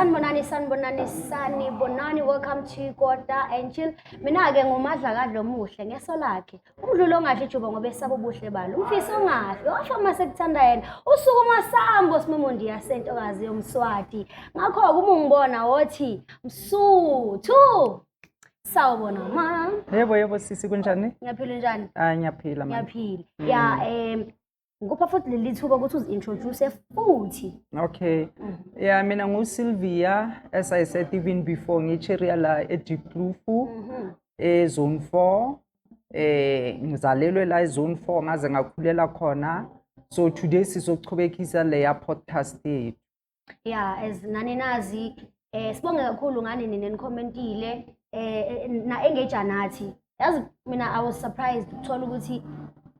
Sanibonani, sanibonani, sanibonani. Welcome to Kota and Chill. Mina-ke nguMadlakadla omuhle ngeso lakhe. Umdluli ongadli ijuba ngoba esaba ubuhle balo. Umfisi ongafi, wafa uma sekuthanda yena. Usuku masambo simomondiya sentokazi yomSwati. Ngakho-ke uma ungibona wothi Msuthu. Sawubona ma. Yebo, yebo sisi, kunjani? Ngiyaphila, njani? Ah, ngiyaphila mama. Ngiyaphila. Ya, ngikupha futhi leli thuba ukuthi uzi-introduce futhi. Okay. Yeah, mina ngu Sylvia, as I said even before, ngicheria la eDiepkloof e zone 4. Ngizalelwe la e zone 4, ngaze ngakhulela khona. So today sizochubekisa leya podcast yethu. Yeah, as nani nazi, sibonge kakhulu ngani nina nikhomentile na engage nathi. Yazi mina I was surprised ukuthola ukuthi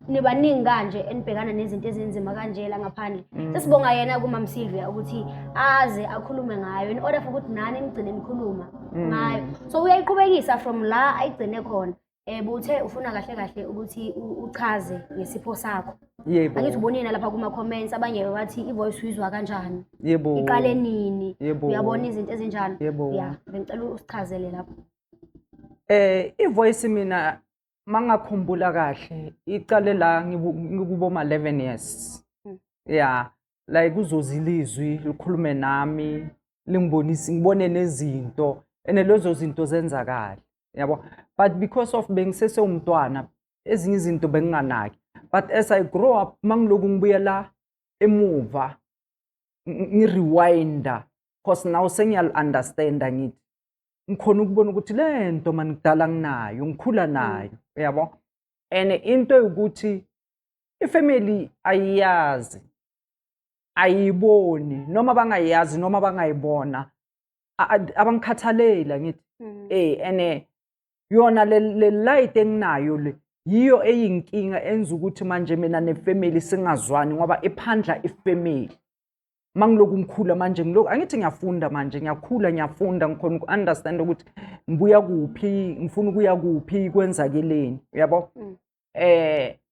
nibaningi kanje enibhekana nezinto ezinzima kanje la ngaphandle. Sesibonga yena kuMam Sylvia ukuthi aze akhulume ngayo in order for ukuthi nani nigcine nikhuluma ngayo. So uyayiqhubekisa from la ayigcine khona. Buthe ufuna kahle kahle ukuthi uchaze ngesipho sakho. Yebo. Angithi ubonile lapha kuma comments, abanye bathi i-voice uyizwa kanjani? Yebo. Iqale nini? Yebo. Uyabona izinto ezinjalo? Yebo. Yeah, bengicela usichazele lapho. I-voice mina mangakhumbula kahle iqale la ngikubo ma 11 years. Yeah, like kuzoza ilizwi likhulume nami, lingibonise, ngibone nezinto and lezo zinto zenzakala. Yabo. But because of bengisese umntwana, ezinye izinto benginganaki. But as I grow up, mangiloku ngibuyela emuva, ngi-rewinda, cause now sengiyal understanda, ngithi ngikhona ukubona ukuthi le nto mani kudala nginayo, ngikhula nayo, uyabo. And into yokuthi ifamily ayiyazi, ayiboni, noma bangayazi noma bangayibona, abangikhathaleli ngithi. And yona le light enginayo le yiyo eyinkinga enza ukuthi manje mina nefamily singazwani, ngoba iphandla ifamily. Mangiloku ngikhula manje, ngiloku angithi ngiyafunda manje, ngiyakhula, ngiyafunda, ngikhona uku-understand ukuthi ngibuya kuphi, ngifuna ukuya kuphi, kwenzakeleni, uyabo.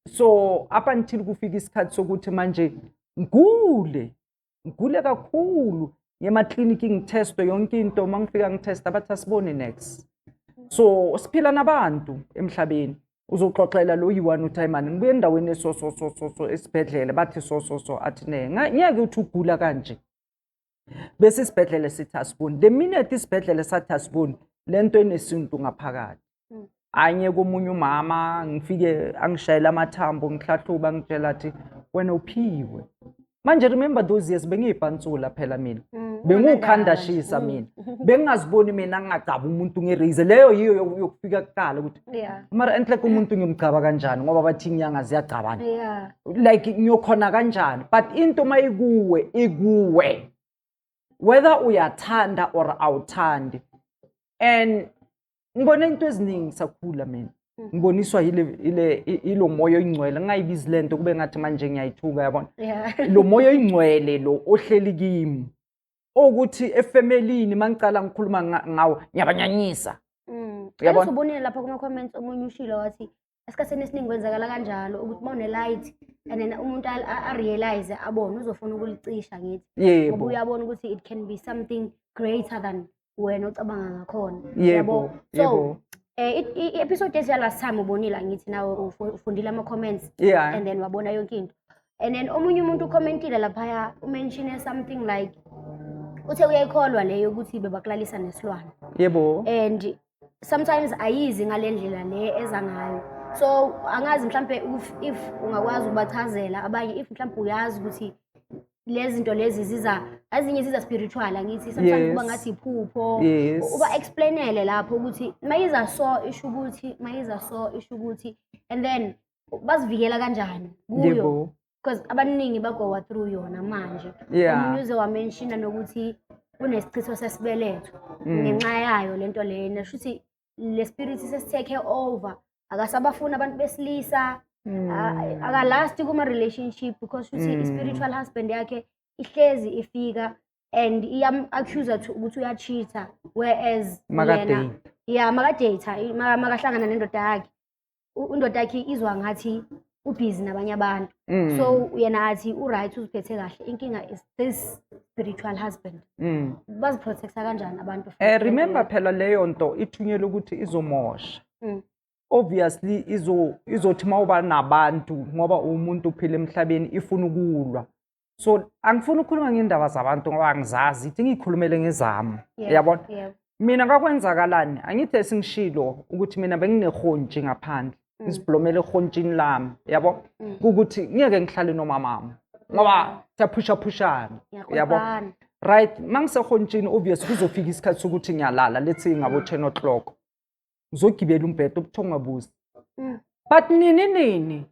So up until kufika isikhathi sokuthi manje ngigule, ngigule kakhulu, ngemakliniki ngithestwe yonke into. Uma ngifika ngithesta, bathi asibone next. So siphila nabantu emhlabeni, uzoxoxela lo yi-one uthi, "Hayi mani, ngibuye endaweni eso so so so so, esibhedlela bathi so so so." Athi ne ngeke uthi ugula kanje, bese isibhedlela sithi asiboni. The minute isibhedlela sathi asiboni, lento enesintu ngaphakathi. Anye komunye umama, ngifike angishayela amathambo, ngihlahluba, ngitshela athi, "Wena uphiwe." Manje remember those years bengiyibhansula phela mina. Bengiwukhanda shisa mina, bengingaziboni mina ngingagcaba umuntu nge-razor. Leyo yiyo yokufika kuqala ukuthi mara enhle umuntu ngiyomgcaba kanjani, ngoba bathi inyanga ziyagcabana. Like ngiyokhona kanjani? But into mayikuwe ikuwe, whether uyathanda or awuthandi. And ngibone into eziningi sakhula mina. Ngiboniswa yile ile ilo moya oyingcwele, ngingayibizi lento kube ngathi manje ngiyayithuka, yabona. Lo moya oyingcwele lo ohleli kimi, ukuthi efemelini mangicala ngikhuluma ngawo ngiyabanyanyisa. Uyabona? Angithi ubonile lapha kuma-comments, omunye ushilo wathi esikhathini esiningi kwenzakala kanjalo ukuthi uma une-light and then umuntu a-realize, abone, uzofuna ukulicisha ngithi, ngoba uyabona ukuthi it can be something greater than wena ocabanga ngakhona. Yebo. Yabo? So i-episode yethu ya-last time ubonile angithi nawe, ufundile ama-comments and then wabona yonke into. And then omunye umuntu ukhomentile laphaya, umentione something like uthe uyayikholwa leyo ukuthi bebakulalisa nesilwane. And sometimes ayizi ngale ndlela le eza ngayo. So angazi mhlampe if ungakwazi ukubachazela abanye, if mhlampe uyazi ukuthi lezi zinto lezi ziza, ezinye ziza spiritual angithi, sometimes kuba ngathi iphupho. Uba explainele lapho ukuthi mayiza so isho ukuthi, mayiza so isho ukuthi, and then bazivikela kanjani kuyo, because abaningi bagowa through yona manje. Omunye uze wamentiona nokuthi unesichitho sesibeletho ngenxa yayo lento lena, shuthi le spirit sesitake over, akasabafuni abantu besilisa, akalasti kuma-relationship because shuthi i-spiritual husband yakhe ihlezi ifika and iyam-accuse ukuthi uya-cheat-a, whereas yena Makadate. Yeah, makadate, makahlangana nendoda yakhe, indoda yakhe izwa ngathi Ubhizi nabanye abantu. So yena athi u-right, uziphethe kahle, inkinga is this spiritual husband. Baziprotecta kanjani abantu from lento Remember leyo? Phela leyo nto ithunyelwe ukuthi izomosha. Obviously izothi mawuba nabantu, ngoba umuntu uphila emhlabeni, ifuna ukulwa. So angifuni ukukhuluma ngendaba zabantu ngoba angizazi, ithi ngiyikhulumele ngezami. Yabona? Yeah. Mina kwakwenzakalani? Angithi esingishilo ukuthi mina benginehontshi ngaphandle. Ngiziblomela ehontshini lami, yabo? Ukuthi ngeke ngihlale nomamami ngoba siyaphusha-phushana, yabo? Ngiyakhona. Right, mangisehontshini, obvious kuzofika isikhathi sokuthi ngiyalala, let's say ngabo 10 o'clock. Ngizogibela umbhede, ubuthongo buze. But nini nini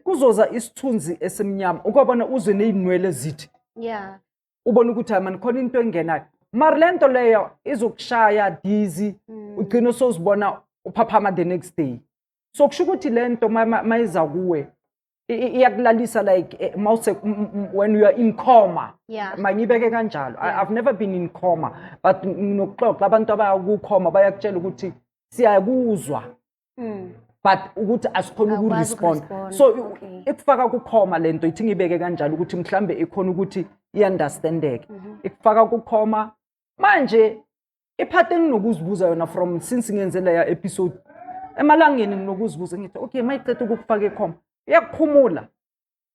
kuzoza isithunzi esimnyama, ukwabona uze ney'nwele zithi ubone ukuthi hayi man, khona into engenayo, mara le nto leyo izokushaya dizzy, ugcine sowuzibona uphaphama the next day. So kusho ukuthi le nto mayiza kuwe iyakulalisa like mawuse when you are in coma. Mangibeke kanjalo. I've never been in coma, but nginokuxoxa abantu abaya ku-coma, bayakutshela ukuthi siyakuzwa, but ukuthi asikhona Awukwazi ukurespond. ukurespond, So ikufaka kukhoma le nto, ithi ngibeke kanjalo ukuthi mhlambe ikhona ukuthi i-understandeke. Ikufaka kukhoma. Manje iphathi enginokuzibuza yona from since ngenze leya episode emalangeni, nginokuzibuza ngithi, okay, mayiceda ukukufaka ekhoma, iyakukhumula?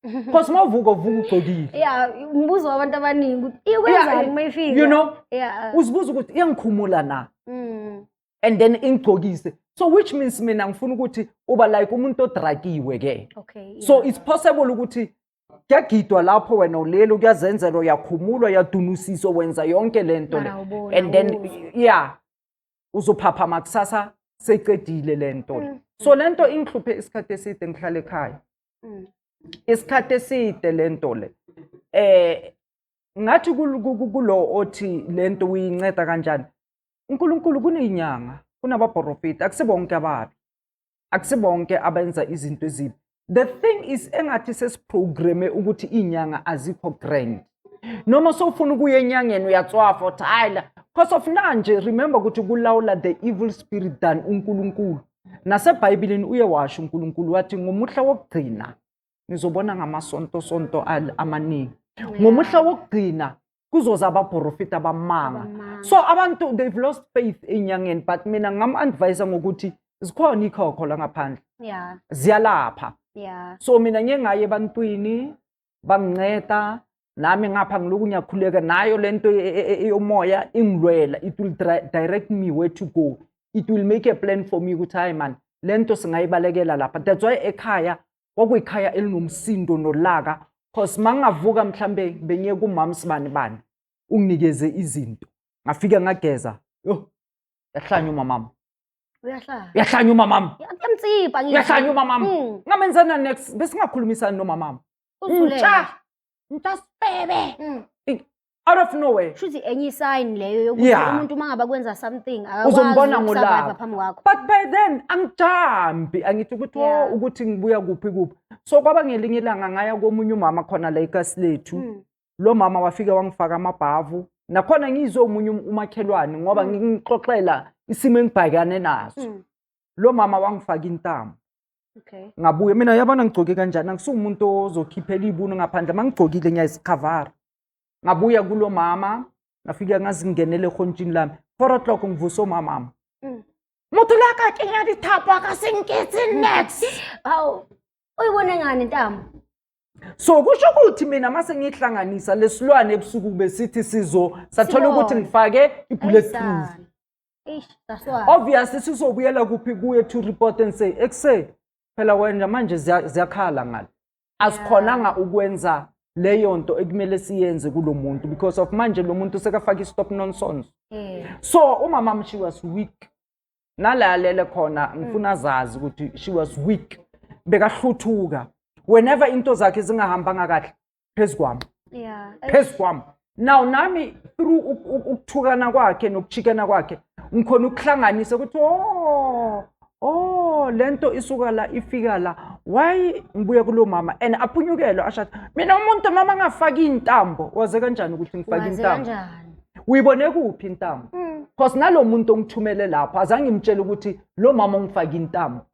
Because mawuvuka, uvuka ugcokile. Yeah, umbuzo wabantu abaningi ukuthi ikwenzani uma ifika. Uzibuza ukuthi iyangikhumula na and then ingigcokise. So which means mina ngifuna ukuthi uba like umuntu odrakiwe ke. So it's possible ukuthi kuyagidwa lapho, wena ulele, kuyazenzela, uyakhumulwa, uyadunusiswa, wenza yonke lento le. Mara awuboni, And then awuzwa. yeah, uzophaphama kusasa seyicedile lento le. So lento ingihluphe isikhathi eside, ngihlala ekhaya isikhathi eside lento le. Ngathi kulo othi lento uyinceda kanjani, uNkulunkulu, kuneyinyanga, kunabaprofeti, akusibonke ababi, akusibonke abenza izinto ezibi. The thing is, engathi sesiprograme ukuthi iy'nyanga azikho grand, noma sowufuna ukuya enyangeni uyatswafa, uthi hayi la, because of nanje remember ukuthi kulawula the evil spirit than uNkulunkulu. Nasebhayibhelini uye washo uNkulunkulu, wathi ngomuhla wokugcina nizobona ngamasontosonto amaningi, ngomuhla wokugcina kuzoza abaprofita abamanga. Abamanga. So abantu, they've lost faith enyangeni, but mina ngam-advise ngokuthi zikhona ikhokho la ngaphandle, ziyalapha. So mina ngiye ngaye ebantwini, banginceda nami ngapha, ngiloku ngiyakhuleka nayo lento yomoya ingilwela. It will direct me where to go, it will make a plan for me ukuthi hayi man, lento singayibalekela lapha. That's why ekhaya kwakuyikhaya elinomsindo nolaka, cause mangavuka mhlambe bengiye kumama sibani bani, unginikeze izinto, ngafika ngageza, yo, yahlanya umamami. Uyahlala. Uyahlanya umamami. Kuyamtsipha ngisho. Uyahlanya umamami. Ngamenzana next besingakhulumisani nomamami. Uzulele. Ntsha ntsha sibebe. Out of nowhere. Shuthi enye i-sign leyo yokuthi umuntu uma ngabe kwenza something akakwazi Uzombona ukusurvive ngolaka. phambi kwakho. But by then angijambi, angithi ukuthi oh, ukuthi ngibuya kuphi kuphi. So kwaba ngelinye ilanga ngaya komunye umama khona la ekasi lethu. Lo mama wafika wangifaka amabhavu, nakhona ngizwe omunye umakhelwane ngoba ngingixoxela isimo engibhekane naso. Lo mama wangifaka intamo. Ngabuye mina, yabona ngigcoke kanjani, angisumuntu ozokhiphela ibunu ngaphandle, mangigcokile ngiyazicover. Ngabuya kulo mama, ngafika ngazingenela ehontshini lami, 4 o'clock ngivusa umamama. Motho la ka kenya dithapo a ka se nketse next. Hawu, uyibone ngani intambo? So kusho ukuthi mina mase ngihlanganisa lesilwane ebusuku besithi sizo sathola ukuthi Sibone. ngifake i-bullet proof. Ayisana. Eish, that's why. Obviously sizobuyela kuphi kuye to report and say ekuse phela wena manje ziyakhala ngale, asikhonanga ukwenza leyo nto ekumele siyenze kulo muntu because of manje lo muntu sekafaka i-stop nonsense. So umama, she was weak, nala alele khona ngifuna azazi ukuthi she was weak, bekahluthuka whenever into zakhe zingahambanga kahle phezu kwami. Phezu kwami. Now nami through ukuthukana kwakhe nokuchikana kwakhe ngikhona ukuhlanganisa ukuthi oh, lento isuka la ifika la, why ngibuya kulo mama and aphunyukelwe ashathi mina umuntu noma ngafaki intambo, waze kanjani ukuthi ngifake Waze intambo? kanjani? Uyibone kuphi intambo? Cause nalo muntu ongithumele lapho azange ngimtshele ukuthi lo mama ongifake intambo.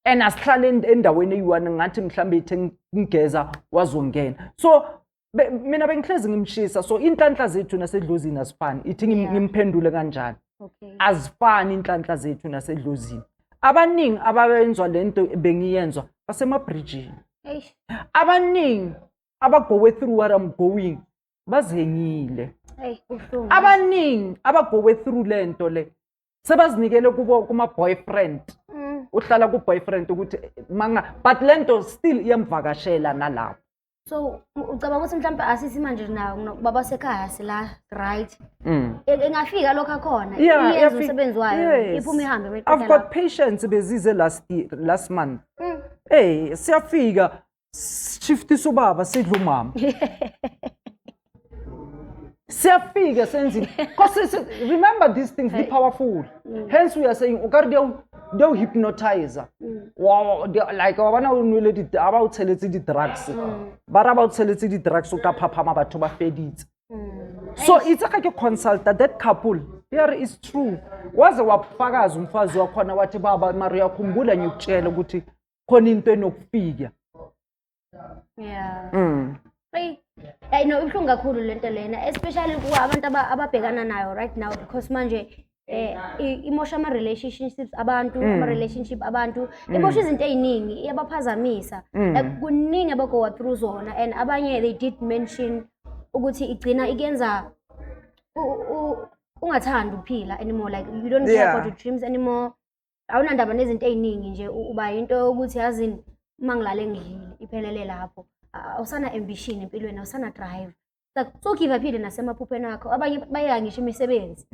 And asihlale endaweni eyi-one, ngathi mhlambe ithe ngigeza wazongena. So mina bengihlezi ngimshisa, so inhlanhla zethu nasedlozini azifani. Ithi ngimphendule kanjani? Azifani inhlanhla zethu nasedlozini. Abaningi ababenzwa lento bengiyenzwa basemabridgini. Eish. Abaningi abagowe through what I'm going bazengile. Hey, kubuhlungu. Abaningi abagowe through lento le sebazinikele kubo kuma boyfriend. Uhlala ku boyfriend ukuthi manga, but lento still iyamvakashela nalapho. So ucabanga ukuthi mhlawumbe asithi manje nawo baba sekhaya sila, right? Engafika lokho akhona, iyenza umsebenzi wayo, iphume ihambe mayiqeda I've got lapho. patients bezize last year, last month. Hey, siyafika shiftisa ubaba, sidla umama. Siyafika senze, because remember, these things be powerful. Hence we are saying o ka re di o hypnotize. Wa like wa bona o nwele di, aba o tsheletse di drugs. Ba ra ba o tsheletse di drugs, o ka phaphama batho ba feditse. So itse ga ke consulta that couple, they are, it's true. Waze wafakaza umfazi wakhona wathi, "Baba, mara uyakhumbula ngikutshela ukuthi khona into enokufika." Hey, hey, no, ibuhlungu kakhulu lento lena, especially kubo abantu ababhekana nayo right now, because manje imosha ama relationships abantu, ama relationship abantu, imosha izinto eziningi, iyabaphazamisa. Like kuningi abago through zona, and abanye they did mention ukuthi igcina ikuyenza ungathandi ukuphila anymore, like you don't care about your dreams anymore, awunandaba nezinto ey'ningi nje, uba into yokuthi yazini uma ngilale ngidlile iphelele lapho. Awusana ambition empilweni, awusana drive, like so give up-ile nasemaphupheni akho. Abanye bayeka ngisho imisebenzi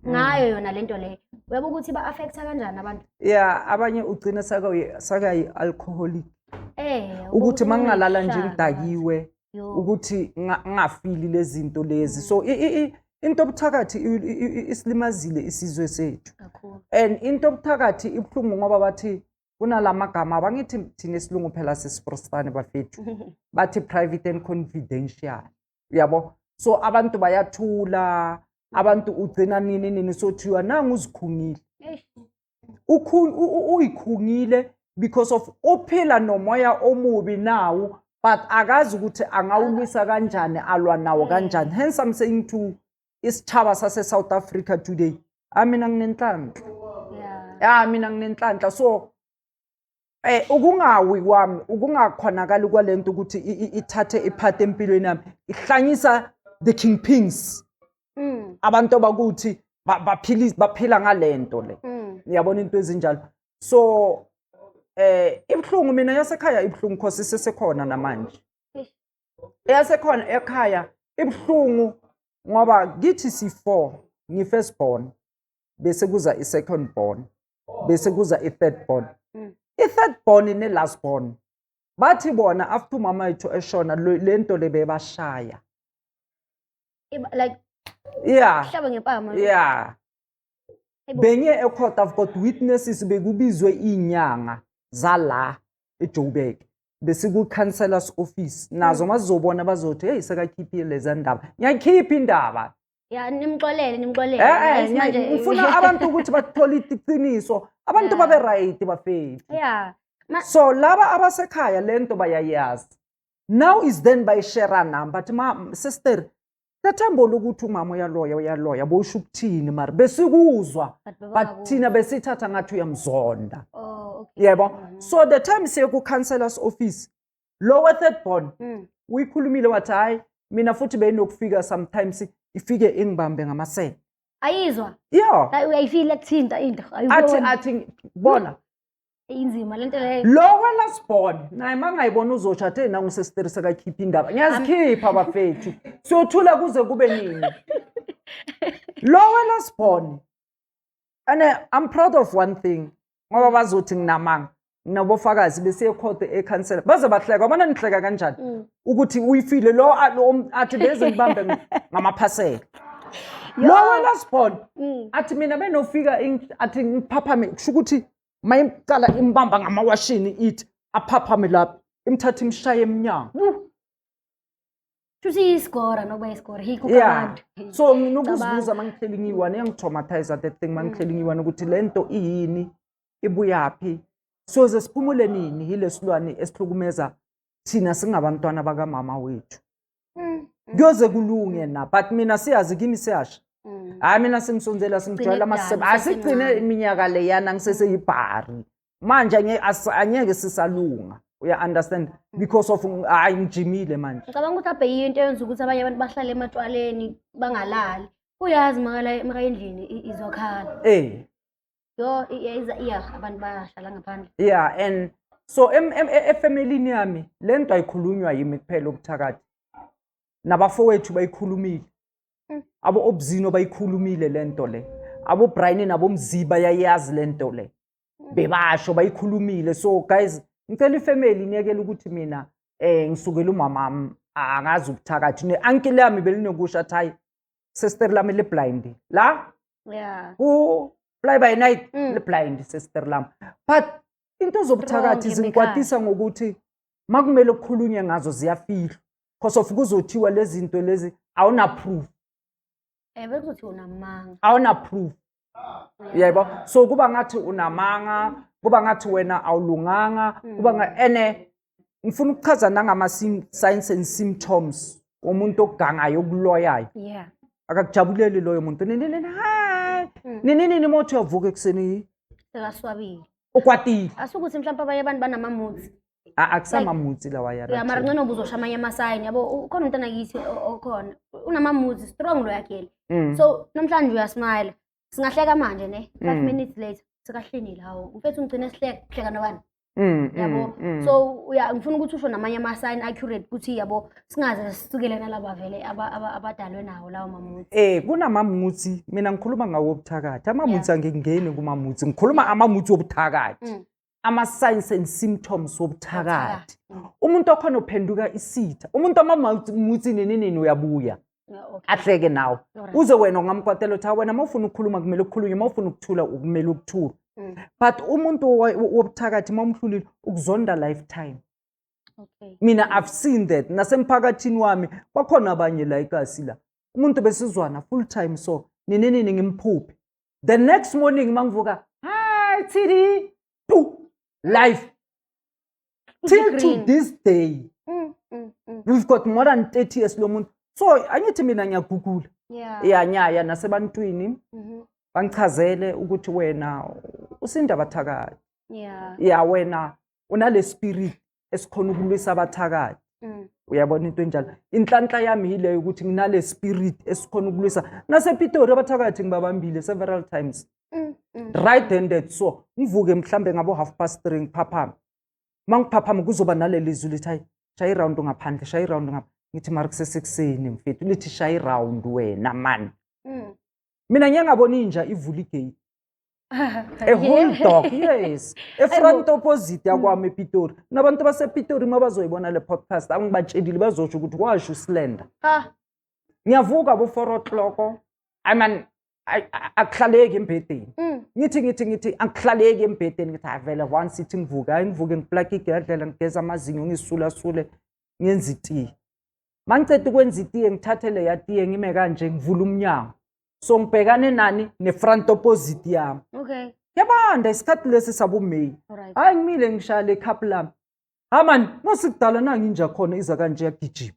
ngayo yona lento leyo. Uyabo ukuthi ba-affect-a kanjani abantu? Yeah, abanye ugcina sakayi alcoholic. Ukuthi Ukuthi mangingalala nje unehlaba. ngidakiwe, Yo. ukuthi ngingafili lezi zinto lezi. So into obuthakathi isilimazile isizwe sethu. Kakhulu. And into obuthakathi ibuhlungu ngoba bathi kunalamagama, abangithi thina esilungu phela sesiprostane bafethu, bathi private and confidential, uyabo? So abantu bayathula, abantu ugcina nini nini, so thiwa nangu uzikhungile. Eish. Uyikhungile because of uphila nomoya omubi nawo, but akazi ukuthi angawulwisa kanjani, alwa nawo kanjani. Hence I'm saying to isitshaba sase-South Africa today, mina nginenhlanhla. Ya, mina nginenhlanhla. So ukungawi kwami, ukungakhonakali kwalento ukuthi ithathe iphathe empilweni yami, ihlanyisa the kingpins, abantu abakuthi baphila ngalento le. Ngiyabona into ezinjalo. So ibuhlungu mina yasekhaya, ibuhlungu cause isesekhona namanje. Eish. Eyasekhona ekhaya ibuhlungu ngoba kithi si-four, ngi-first born, bese kuza i-second born, bese kuza i-third born. I-third born ne-last born bathi bona after umama wethu eshona, le nto le bebashaya. Like hlaba ngempama. Hayibo. Benye ecourt, I've got witnesses, bekubizwe inyanga zala eJoburg, bese ku-councillor's office nazo mazizobona, bazothi, "Hey, sekakhiphile leza ndaba." Ngiyayikhipha indaba. Ya, nimxolele, nimxolele. Eh. Hayi, manje Ngifuna abantu ukuthi bathole iqiniso, abantu babe right bafethu. So laba abasekhaya lento bayayazi. Now is then bayishare nami, but ma sister, Lethembo lokuthi umama uyaloya, uyaloya, bosho ukuthini? Mara besikuzwa, But but bebangakuzwa. thina besithatha ngathi uyamzonda. Oh, okay. Yebo. So the time siye ku-councillor's office, lo we-third born uyikhulumile wathi, "Hayi, mina futhi beyinokufika sometimes ifike ingibambe ngamasende." Ayizwa. Yeah. Like uyayifila kuthinta into. Athi Ayiboni. athi bona. Inzima lento leyo. Lo we-last born naye mangayibona uzotsho athi, "Hey, nangusesiteri sekakhipha indaba." Ngiyazikhipha bafethu, siyothula kuze kube nini? Lo we-last born, and I'm proud of one thing, ngoba bazothi nginamanga, nginabofakazi. Besiye court ekhansela, baze bahleka, wabona nihleka kanjani ukuthi uyifile lo athi beze ngibambe ngamaphasela. Lo we-last born athi mina benofika athi ngiphaphame, kusho ukuthi mayiqala imbamba ngamawashini, ithi aphaphame lapho, imthatha imshaye emnyango. Shuthi isigora nokuba isigora hikho abantu. So nginokuzibuza mangihleli ngiyi-one, iyangitraumatize that thing mangihleli ngiyi-one, ukuthi le nto iyini, ibuyaphi. Soze siphumule nini yilesilwane esihlukumeza thina singabantwana bakamama wethu? Kuyoze kulunge na? But mina siyazi, kimi siyasha. Hayi, mina simsonzela, simjwayela amasebe. Kudala. Asigcine. Usesemncane. Iminyaka leyana ngiseseyibhari manje, angeke sisalunga, uya understand, because of hayi, ngijimile manje. Ngicabanga ukuthi abhe into eyenza ukuthi abanye abantu bahlale ematshwaleni bangalali. Uyazi makala maka endlini izokhala. Yo, iya, abantu bayahlala ngaphandle. Yeah, and so efamilini yami le nto ayikhulunywa yimi kuphela ubuthakathi, nabafowethu bayikhulumile. Abo obzino bayikhulumile le nto le, abo Brian nabomziba yayazi le nto le, bebasho bayikhulumile. So guys, ngicela ifamily niyekele ukuthi mina ngisukela umama angazi ubuthakathi. Ne-uncle yami belinokusho athi, hayi, sister lami le blind la ku fly by night. Le blind sister lami, but into zobuthakathi Strong. zingikwatisa ngokuthi makumele kukhulunywe ngazo ziyafihlwa because of kuzothiwa lezi zinto lezi awuna proof. Bekuzothi unamanga. Awuna proof, yebo. So kuba ngathi unamanga, kuba ngathi wena awulunganga, kuba nga ene ngifuna ukuchaza nangama signs and symptoms womuntu ogangayo, okuloyayo. Akakujabuleli loyo muntu nini nini, hayi. Nini nini, mothi uyavuka ekuseni Sekaswabile. Ukwatile. Asukuthi mhlawumbe abanye abantu banama-moods. Akusama-moods lawayana. Ya, mara ngcono ubuzosho amanye ama-sign, yabo. Ukhona umntana kithi okhona unama-moods strong lo yakhele. So namhlanje uyasmile, singahleka manje ne 5 minutes later sekahlini lawo mfethu, ngigcine sihleka hleka nobani, yabo. So uya ngifuna ukuthi usho namanye ama-sign accurate ukuthi, yabo, singaze sisukele nalaba vele abadalwe nawo lawo ma-moods. Kunama-moods, mina ngikhuluma ngawo obuthakathi ama-moods. Angingeni kuma-moods, ngikhuluma ama-moods obuthakathi. Ama-signs and symptoms wobuthakathi. Umuntu okhona uphenduka isitha, umuntu ama-moods nini nini uyabuya ahleke nawe. Uze wena ungamkwatela uthi, "Hawu, wena uma ufuna ukukhuluma kumele ukukhulunywe, uma ufuna ukuthula kumele ukuthula." But umuntu wobuthakathi uma umhlulile ukuzonda lifetime. Mina I've seen that nasemphakathini wami, bakhona abanye la ikasi la, umuntu besizwana full time, so nini nini ngimphuphe, the next morning mangivuka, "Hi Tidi," tu life till to Green. this day. We've got more than 30 years lo muntu. So angithi mina ngiyagugula. Ya, nyaya nasebantwini, bangichazele ukuthi wena usinda abathakathi. Ya, wena unale spirit esikhona ukulwisa abathakathi. Uyabona into enjalo, inhlanhla yami yileyo ukuthi nginale spirit esikhona ukulwisa. Nasepitori abathakathi ngibabambile several times, right handed. So ngivuke mhlambe ngabo 3:30, ngiphaphame. Uma ngiphaphama kuzoba naleli zwi lithi, "Hayi, shaya iround ngaphandle, shaya iround ngapha." Ngithi, "Mara kusesekuseni mfethu." Lithi, "Shaya iround wena man." Mina ngiye ngabona inja ivula igate, a whole dog, yes, e-front opposite yakwami ePitori. Nabantu basePitori uma bazoyibona le podcast, angibatshelile, bazosho ukuthi kwasho uSlender. Ngiyavuka bo-4 o'clock, I man, akuhlaleki embhedeni. Ngithi akuhlaleki embhedeni. Ngithi, "Hayi vele, once ithi ngivuke." Hayi, ngivuke, ngiplake igedlela, ngigeza amazinyo, ngisulasule, ngenza itiye. Ma ngiceda ukwenza itiye, ngithathe leya tiye, ngime kanje, ngivula umnyango, so ngibhekane nani, ne-front opposite yami. Kuyabanda isikhathi lesi saboMeyi. Hayi, ngimile, ngishaya le cup lami. Ha mani, masikudala nanginja khona iza kanje, yagijima.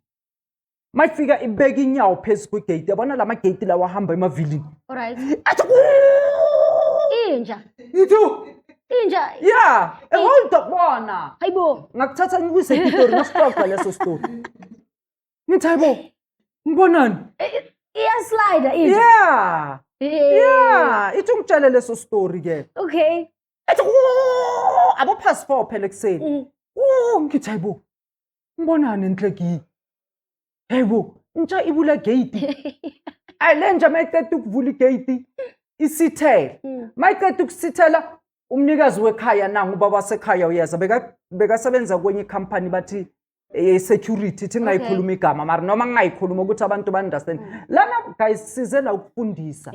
Mayifika ibeka inyawo phezu kwegate, yabona la magate lawa ahamba emavilini. Athi "Wuuu!" Inja. Ngithi Inja. Yeah, a whole dog bona. Hayibo. Ngakuthatha ngikuyise ePitori, ngasixoxa leso story. Ngithi, "Hayibo, ngibonani?" Iyaslide inja. Yeah. Yeah, ithi ungitshele leso story ke. Ethi "Wuuu!" abo past 4 phela ekuseni. Oh, ngithi, "Hayibo. Ngibonani enhleki?" Hayibo, intsha ibula gate. Ayi, le nja mayiqeda ukuvula igate isithele. Mayiqeda ukusithela, umnikazi wekhaya nangu, ubaba wasekhaya uyeza, bekasebenza kwenye ikhampani bathi security, thi ngingayikhuluma igama, mara noma ngingayikhuluma ukuthi abantu ba-understand. Lana guys, size la ukufundisa.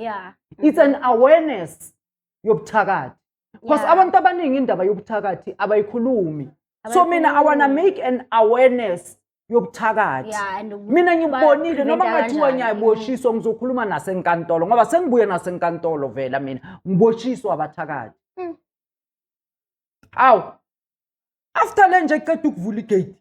It's an awareness yobuthakathi. Because abantu abaningi indaba yobuthakathi abayikhulumi. So mina I wanna Abayikhulumi. make an awareness yobuthakathi. Yeah, and Mina ngibonile noma ba-prevent-a ngathiwa kanjani. ngiyaboshiswa, ngizokhuluma nasenkantolo ngoba sengibuye nasenkantolo vela, mina ngiboshiswa abathakathi. Awu, after le nje eceda ukuvula igate,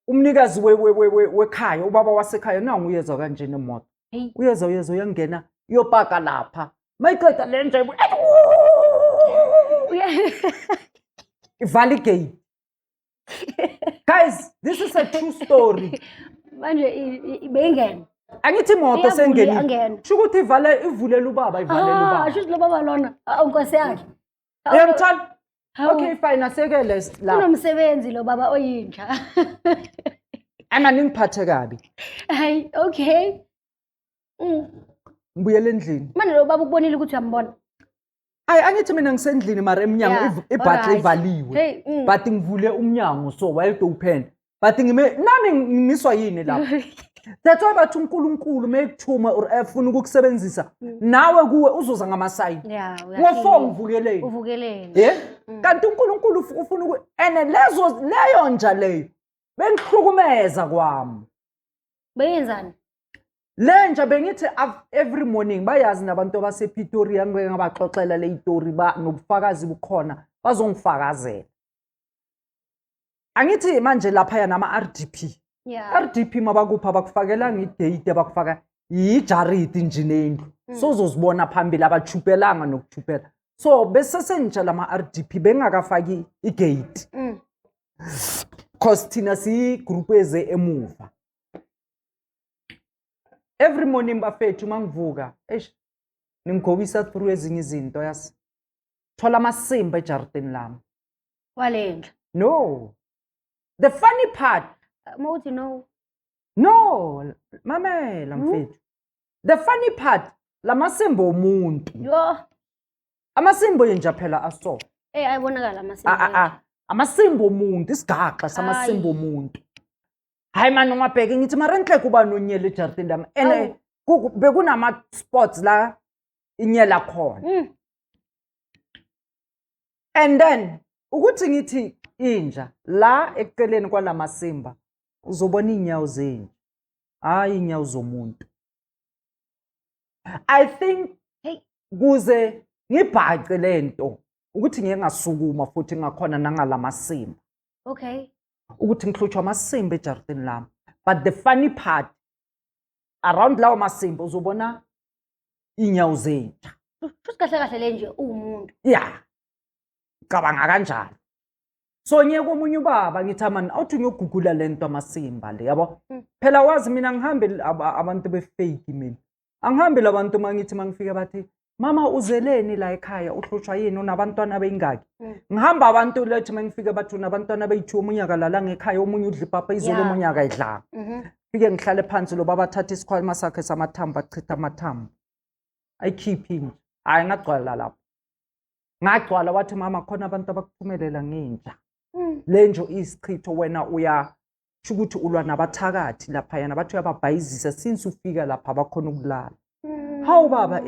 umnikazi wekhaya, ubaba wasekhaya, nangu uyeza kanje nemoto. Hey. Uyeza, uyeza, uyangena, uyopaka lapha. Mayiqeda le nje ivala igate. Guys, this is a true story. Manje beyingena. Angithi imoto Iyavula, sengenile. iyangena. Sho ukuthi ivale, ivulela ubaba, ivalela Ah, ubaba. sho ukuthi lo baba lona, awu nkosi yakhe. Hawu, Uyangithola? hawu. Okay, fine, asekele la. Kunomsebenzi lo baba oyinja. Ama ningiphathe kabi. Hayi, okay. Ngibuyele endlini. Manje lo baba ukubonile ukuthi uyambona. Ayi, angithi mina ngisendlini mara emnyango ibhatla ivaliwe. Hey. But ngivule umnyango so wide open. But ngime nami ngimiswa yini lapha? That's why bathi uNkulunkulu mekuthuma or efuna ukukusebenzisa nawe kuwe uzoza ngamasayini. Yeah, Ngo-4 ngivukeleni. Uvukeleni. Yeah? Kanti uNkulunkulu ufuna ene lezo leyo nja leyo bengihlukumeza kwami. Beyenzani? Le nja bengithi every morning bayazi nabantu abasePretoria, ngike ngabaxoxela le story ba nobufakazi bukhona, bazongifakazela. Angithi manje lapha yana ama RDP. RDP mabakupha bakufakela ngidate, bakufaka yijaridi nje nendlu. So uzozibona phambili abachupelanga nokuchupela. So bese sentsha lama RDP bengakafaki igate. Cause thina siyi group eze emuva. Every morning bafethu mangivuka, eish, ningigobisa through ezinye izinto yazi. Thola amasimba ejardini lami. Walendla. No. The funny part. Uma uthi no. No, mamela mfethu. The funny part, lamasimba omuntu. Yo. Amasimba yenja phela aso. Ayibonakala amasimba. Amasimba omuntu, isigaxa samasimba Ayi. omuntu. Hayi man, ungabheki ngithi mara enhle kuba nonyela ejardini lami. Ene Awu. bekunama spots la inyela khona. And then ukuthi ngithi inja la eceleni kwalamasimba uzobona inyawo zenja. Hayi inyawo zomuntu. I think Hey. kuze ngibhace lento ukuthi ngeke ngasukuma futhi ngakhona nangalamasimba. Ukuthi ngihlutshwa amasimba ejardini lami. But the funny part, around lawo masimba uzobona inyawo zenja. Futhi kahle kahle le nje uwumuntu. Yeah. Cabanga kanjalo. So ngiye komunye ubaba ngithi mani awuthi ngiyogugula lento amasimba le yabo. Phela wazi mina ngihambe abantu be-fake mina. Angihambi labantu mangithi mangifika bathi mama uzeleni la ekhaya uhlutshwa yini unabantwana beyingaki. Ngihamba abantu lethi mangifika bathi unabantwana beyi-2 omunye akalala ngekhaya omunye udla ipapa izolo omunye akayidlanga. Fike ngihlale phansi lo baba athathe isikhwama sakhe samathambo achitha amathambo. Ayikhiphi nje. Hayi ngagcwala lapho. Ngagcwala wathi mama khona abantu abakuthumelela ngenja. Le njo isichitho wena uya sho ukuthi ulwa nabathakathi lapha yana bathi uyababhayizisa since ufika lapha bakhona ukulala. Hawu baba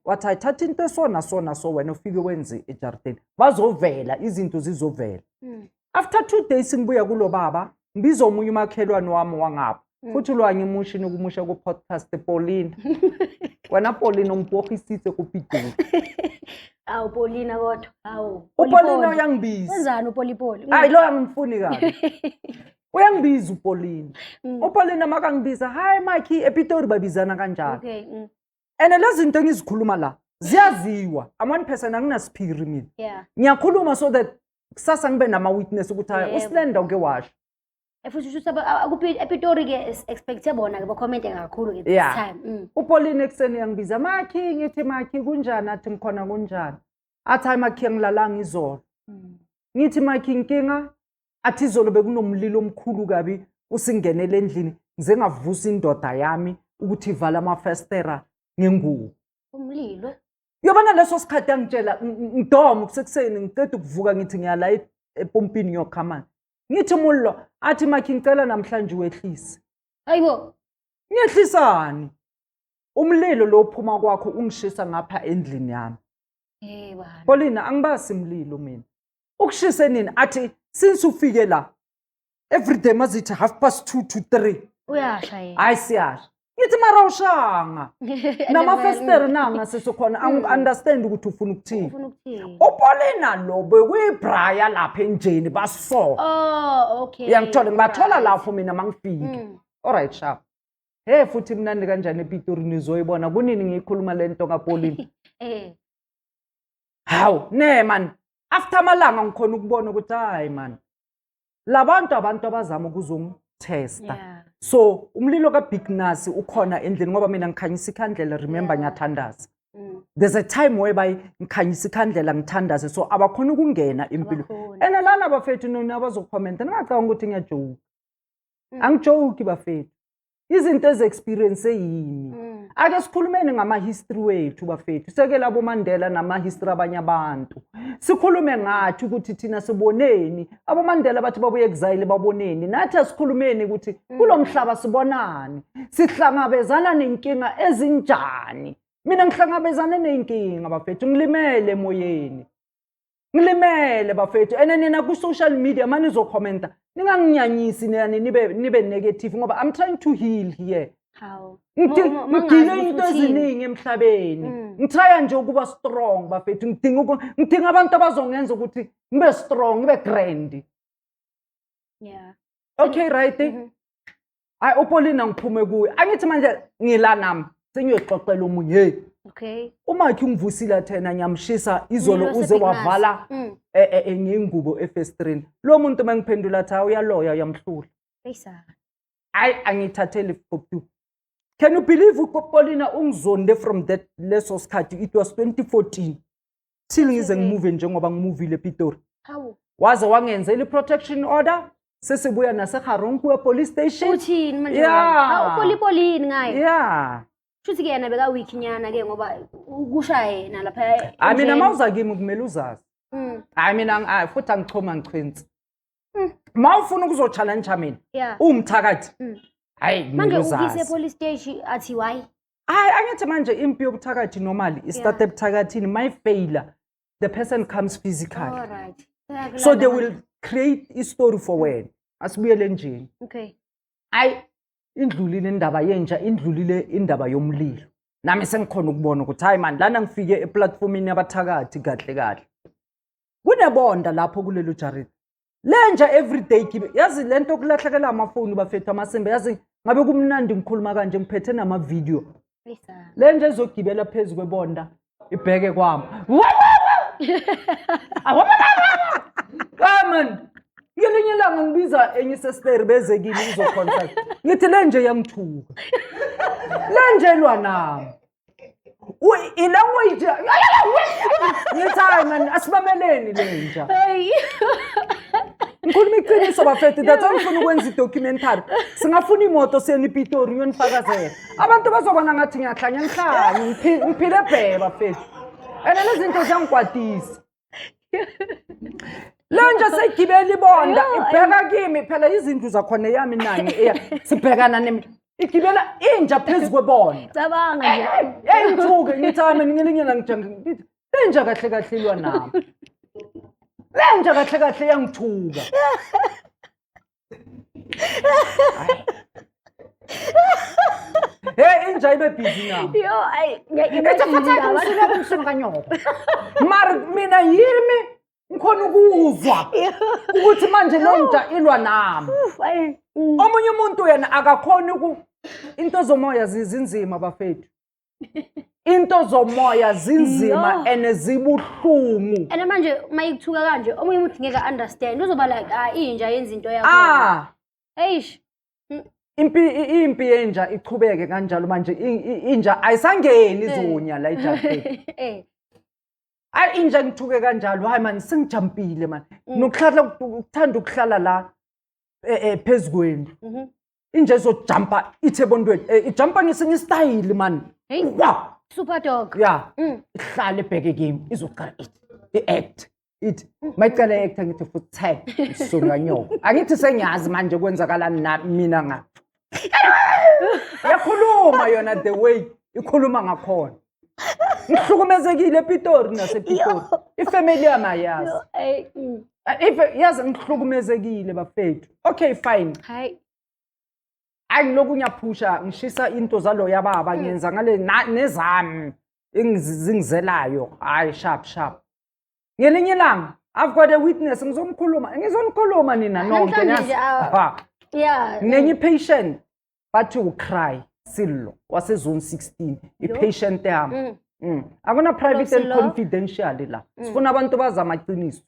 wathi ayithatha into esona sona so wena ufike wenze ejardini. Bazovela izinto zizovela. After 2 days ngibuya kulo baba ngibiza omunye umakhelwane wami wangapha. Futhi lo angimushi nokumusha ku podcast Pauline. Wena Pauline umpohisitse ku Pitori. Awu Paulina kodwa. Awu. uPaulina Polipoli. uyangibiza. Wenzani uPolipoli? Hayi lo angimfuni kabi. Uyangibiza uPaulina. uPaulina makangibiza, "Hi Mikey, ePitori babizana kanjalo." And lezi zinto engizikhuluma la ziyaziwa. I'm one person anginasiphiri mina. Ngiyakhuluma so that kusasa ngibe nama witness ukuthi hayi uSlender uke washo. Futhi usho ukuthi ePitori ke expect bona ke ba-commente kakhulu ke this time. uPauline ekuseni uyangibiza, Makhi, ngithi Makhi kunjani? Athi ngikhona kunjani? Athi hayi Makhi angilalanga izolo. Ngithi Makhi inkinga athi izolo bekunomlilo omkhulu kabi usingenele endlini ngize ngavusa indoda yami ukuthi ivale amafestera ngengubo. Umlilo? Uyabona leso sikhathi angitshela ngidoma kusekuseni ngiqeda ukuvuka ngithi ngiyala epompini ngiyokha amanzi. Ngithi mullo athi Makhi ngicela namhlanje wehlise. Hayibo. Ngiyehlisani? Umlilo lo uphuma kwakho ungishisa ngapha endlini yami. Bana. Paulina angibasi umlilo mina. Ukushise nini? Athi since ufike la every day mazithi half past two to 3. Uyasha yena. Hayi siyasha. Ngithi mara ushanga. Namafestere nanga sesokhona angi-understand ukuthi ufuna ukuthini. Ufuna ukuthini? UPaulina lo bekuyibraya lapha enjeni baso. Oh, okay. Uyangithola ngibathola Right. lapho mina mangifike. Alright sharp. Hey futhi mnandi kanjani ePitori nizoyibona kunini ngiyikhuluma lento kaPaulina. Hawu ne man after amalanga ngikhona ukubona ukuthi hayi man labantu abantu abazama ukuzongithesta. So umlilo kaBig Nasi ukhona endlini ngoba mina ngikhanyisa ikhandlela, remember, ngiyathandaza. There's a time whereby ngikhanyisa ikhandlela ngithandaze, so abakhona ukungena empilo. Abakhoni. And lana bafethu nina abazokhomenta ningacabanga ukuthi ngiyajoke. Angijoki bafethu. Izinto ezi-experience yimi. Ake sikhulumeni ngama-history wethu bafethu, sekela aboMandela nama-history abanye abantu. Sikhulume ngathi ukuthi thina siboneni, aboMandela bathi babuye exile baboneni, nathi asikhulumeni ukuthi kulo mhlaba sibonani, sihlangabezana nenkinga ezinjani. Mina ngihlangabezane ney'nkinga bafethu, ngilimele emoyeni. Ngilimele bafethu, and nina ku-social media ma nizokhomenta ninganginyanyisi nina nibe negative ngoba I'm trying to heal here. Hawu. Ngigile Mangazi into ukuthi uthini. eziningi emhlabeni. Ngitrya nje ukuba strong bafethu, ngidinga abantu abazongenza ukuthi ngibe strong, ngibe grand. Okay, right. Hayi uPaulina ngiphume kuye. Angithi manje ngila nami sengiyoxoxela omunye. Hey. Umakhi ungivusile thena ngiyamshisa izolo Umlilo uze waseBig Nasi. wavala ngengubo efestrini. Lo muntu mangiphendula athi uyaloya uyamhlula. Eyisa. Hayi angithatheli futhi. Can you believe uPaulina ungizonde from that leso sikhathi, it was 2014 till ngize ngimuve njengoba ngimuvile ePitori. Hawu. Waze wangenzela i-protection order, sesibuya naseGarankuwa police station. Uthini manje? Yeah. Hawu uPolipolini ngaye. Yeah. Shuthi ke yena beka weak nyana ke ngoba kusha yena lapha. Hayi mina endlini. mawuza kimi kumele uzazi. Hayi mina futhi angichoma ngichwenzi. Ma ufuna ukuzo-challenge mina uwumthakathi. Hayi Manje kumele ukise uzazi. police station athi why? Hayi angithi manje impi yobuthakathi normally i-start ebuthakathini, my failure the person comes physically. All right. So they will create a story for wena. Asibuyele njeni. Hayi indlulile indaba yenja, indlulile indaba yomlilo. Nami sengikhona ukubona ukuthi hayi man lana ngifike eplatformini yabathakathi kahle kahle. Kunebonda lapho kulelo jaridi. Lenja everyday gibe yazi lento okulahlekela amafoni bafethu amasimba, yazi ngabe kumnandi ngikhuluma kanje ngiphethe nama video. Eyisa. Lenja izogibela phezu kwebonda ibheke kwami. Ah man, ngelinye ilanga ngibiza enye isesteri beze kimi izocontact. Ngithi lenje yangithuka. Lenje ilwa nami. I-language ngithi hayi man asimameleni lenja. Hey. Ngikhuluma iqiniso bafethu, that's why ngifuna ukwenza i-documentary. Singafuna imoto siyeni iPitori ngiyonifakazela. Abantu bazobona ngathi ngiyahlanya, ngihlanye, ngiphile bhe bafethu. And lezi zinto ziyangikwatisa. Lenja seyigibela ibonda ibheka kimi phela izindlu zakhona eyami nani eya sibhekana nemi igibela inja phezu kwebonda. Cabanga nje. Hey ngithuke ngithi hayi mina ngelinye ilanga ngithi lenja kahle kahle ilwa nami. Lenja kahle kahle iyangithuka. Hey inja ibe busy nami. Yo ay Ethi futhi ngisuka kumsuka kanyoko. Mara mina yimi ngikhona ukuzwa ukuthi manje lenja ilwa nami. Omunye umuntu yena akakhoni uku into zomoya zinzima bafethu. Into zomoya zinzima and zibuhlungu. And manje mayikuthuka kanje omunye umuntu ngeke understand, uzoba like ah inja yenza into yakho. Eish. Impi yenja iqhubeke kanjalo manje inja ayisangeni izonya la ejardini. Hayi inja ngithuke kanjalo, hayi man sengijampile man. Nokuhlala ukuthanda ukuhlala la phezu kwendlu. Inja izojumpa ithe ebondweni, ijumpa ngesinye istyle man. Hey. Wa! Super dog. Yeah. Ihlale ebheke kimi, izoqala ithi i-act. Ithi mayicela i-act ngithi futhi tag isonganyoko. Angithi sengiyazi manje kwenzakalani na mina nga. Yakhuluma yona the way ikhuluma ngakhona. Ngihlukumezekile ePitori nasePitori. Ifamily yami ayazi. If yazi ngihlukumezekile bafethu. Okay fine. Hayi. Ayi, ngilokhu ngiyaphusha, ngishisa into zaloya baba, ngiyenza ngale nezami zingizelayo. Hayi, sharp sharp. Ngelinye ilanga I've got a witness, ngizomkhuluma, ngizonikhuluma nina nonke. Namhlanje niyazi. nje, Ha. Nginenye i-patient, bathi uCry Sillo wase-zone 16, i-patient yami. Akuna private and Sillo. confidential la, sifuna abantu bazi amaqiniso.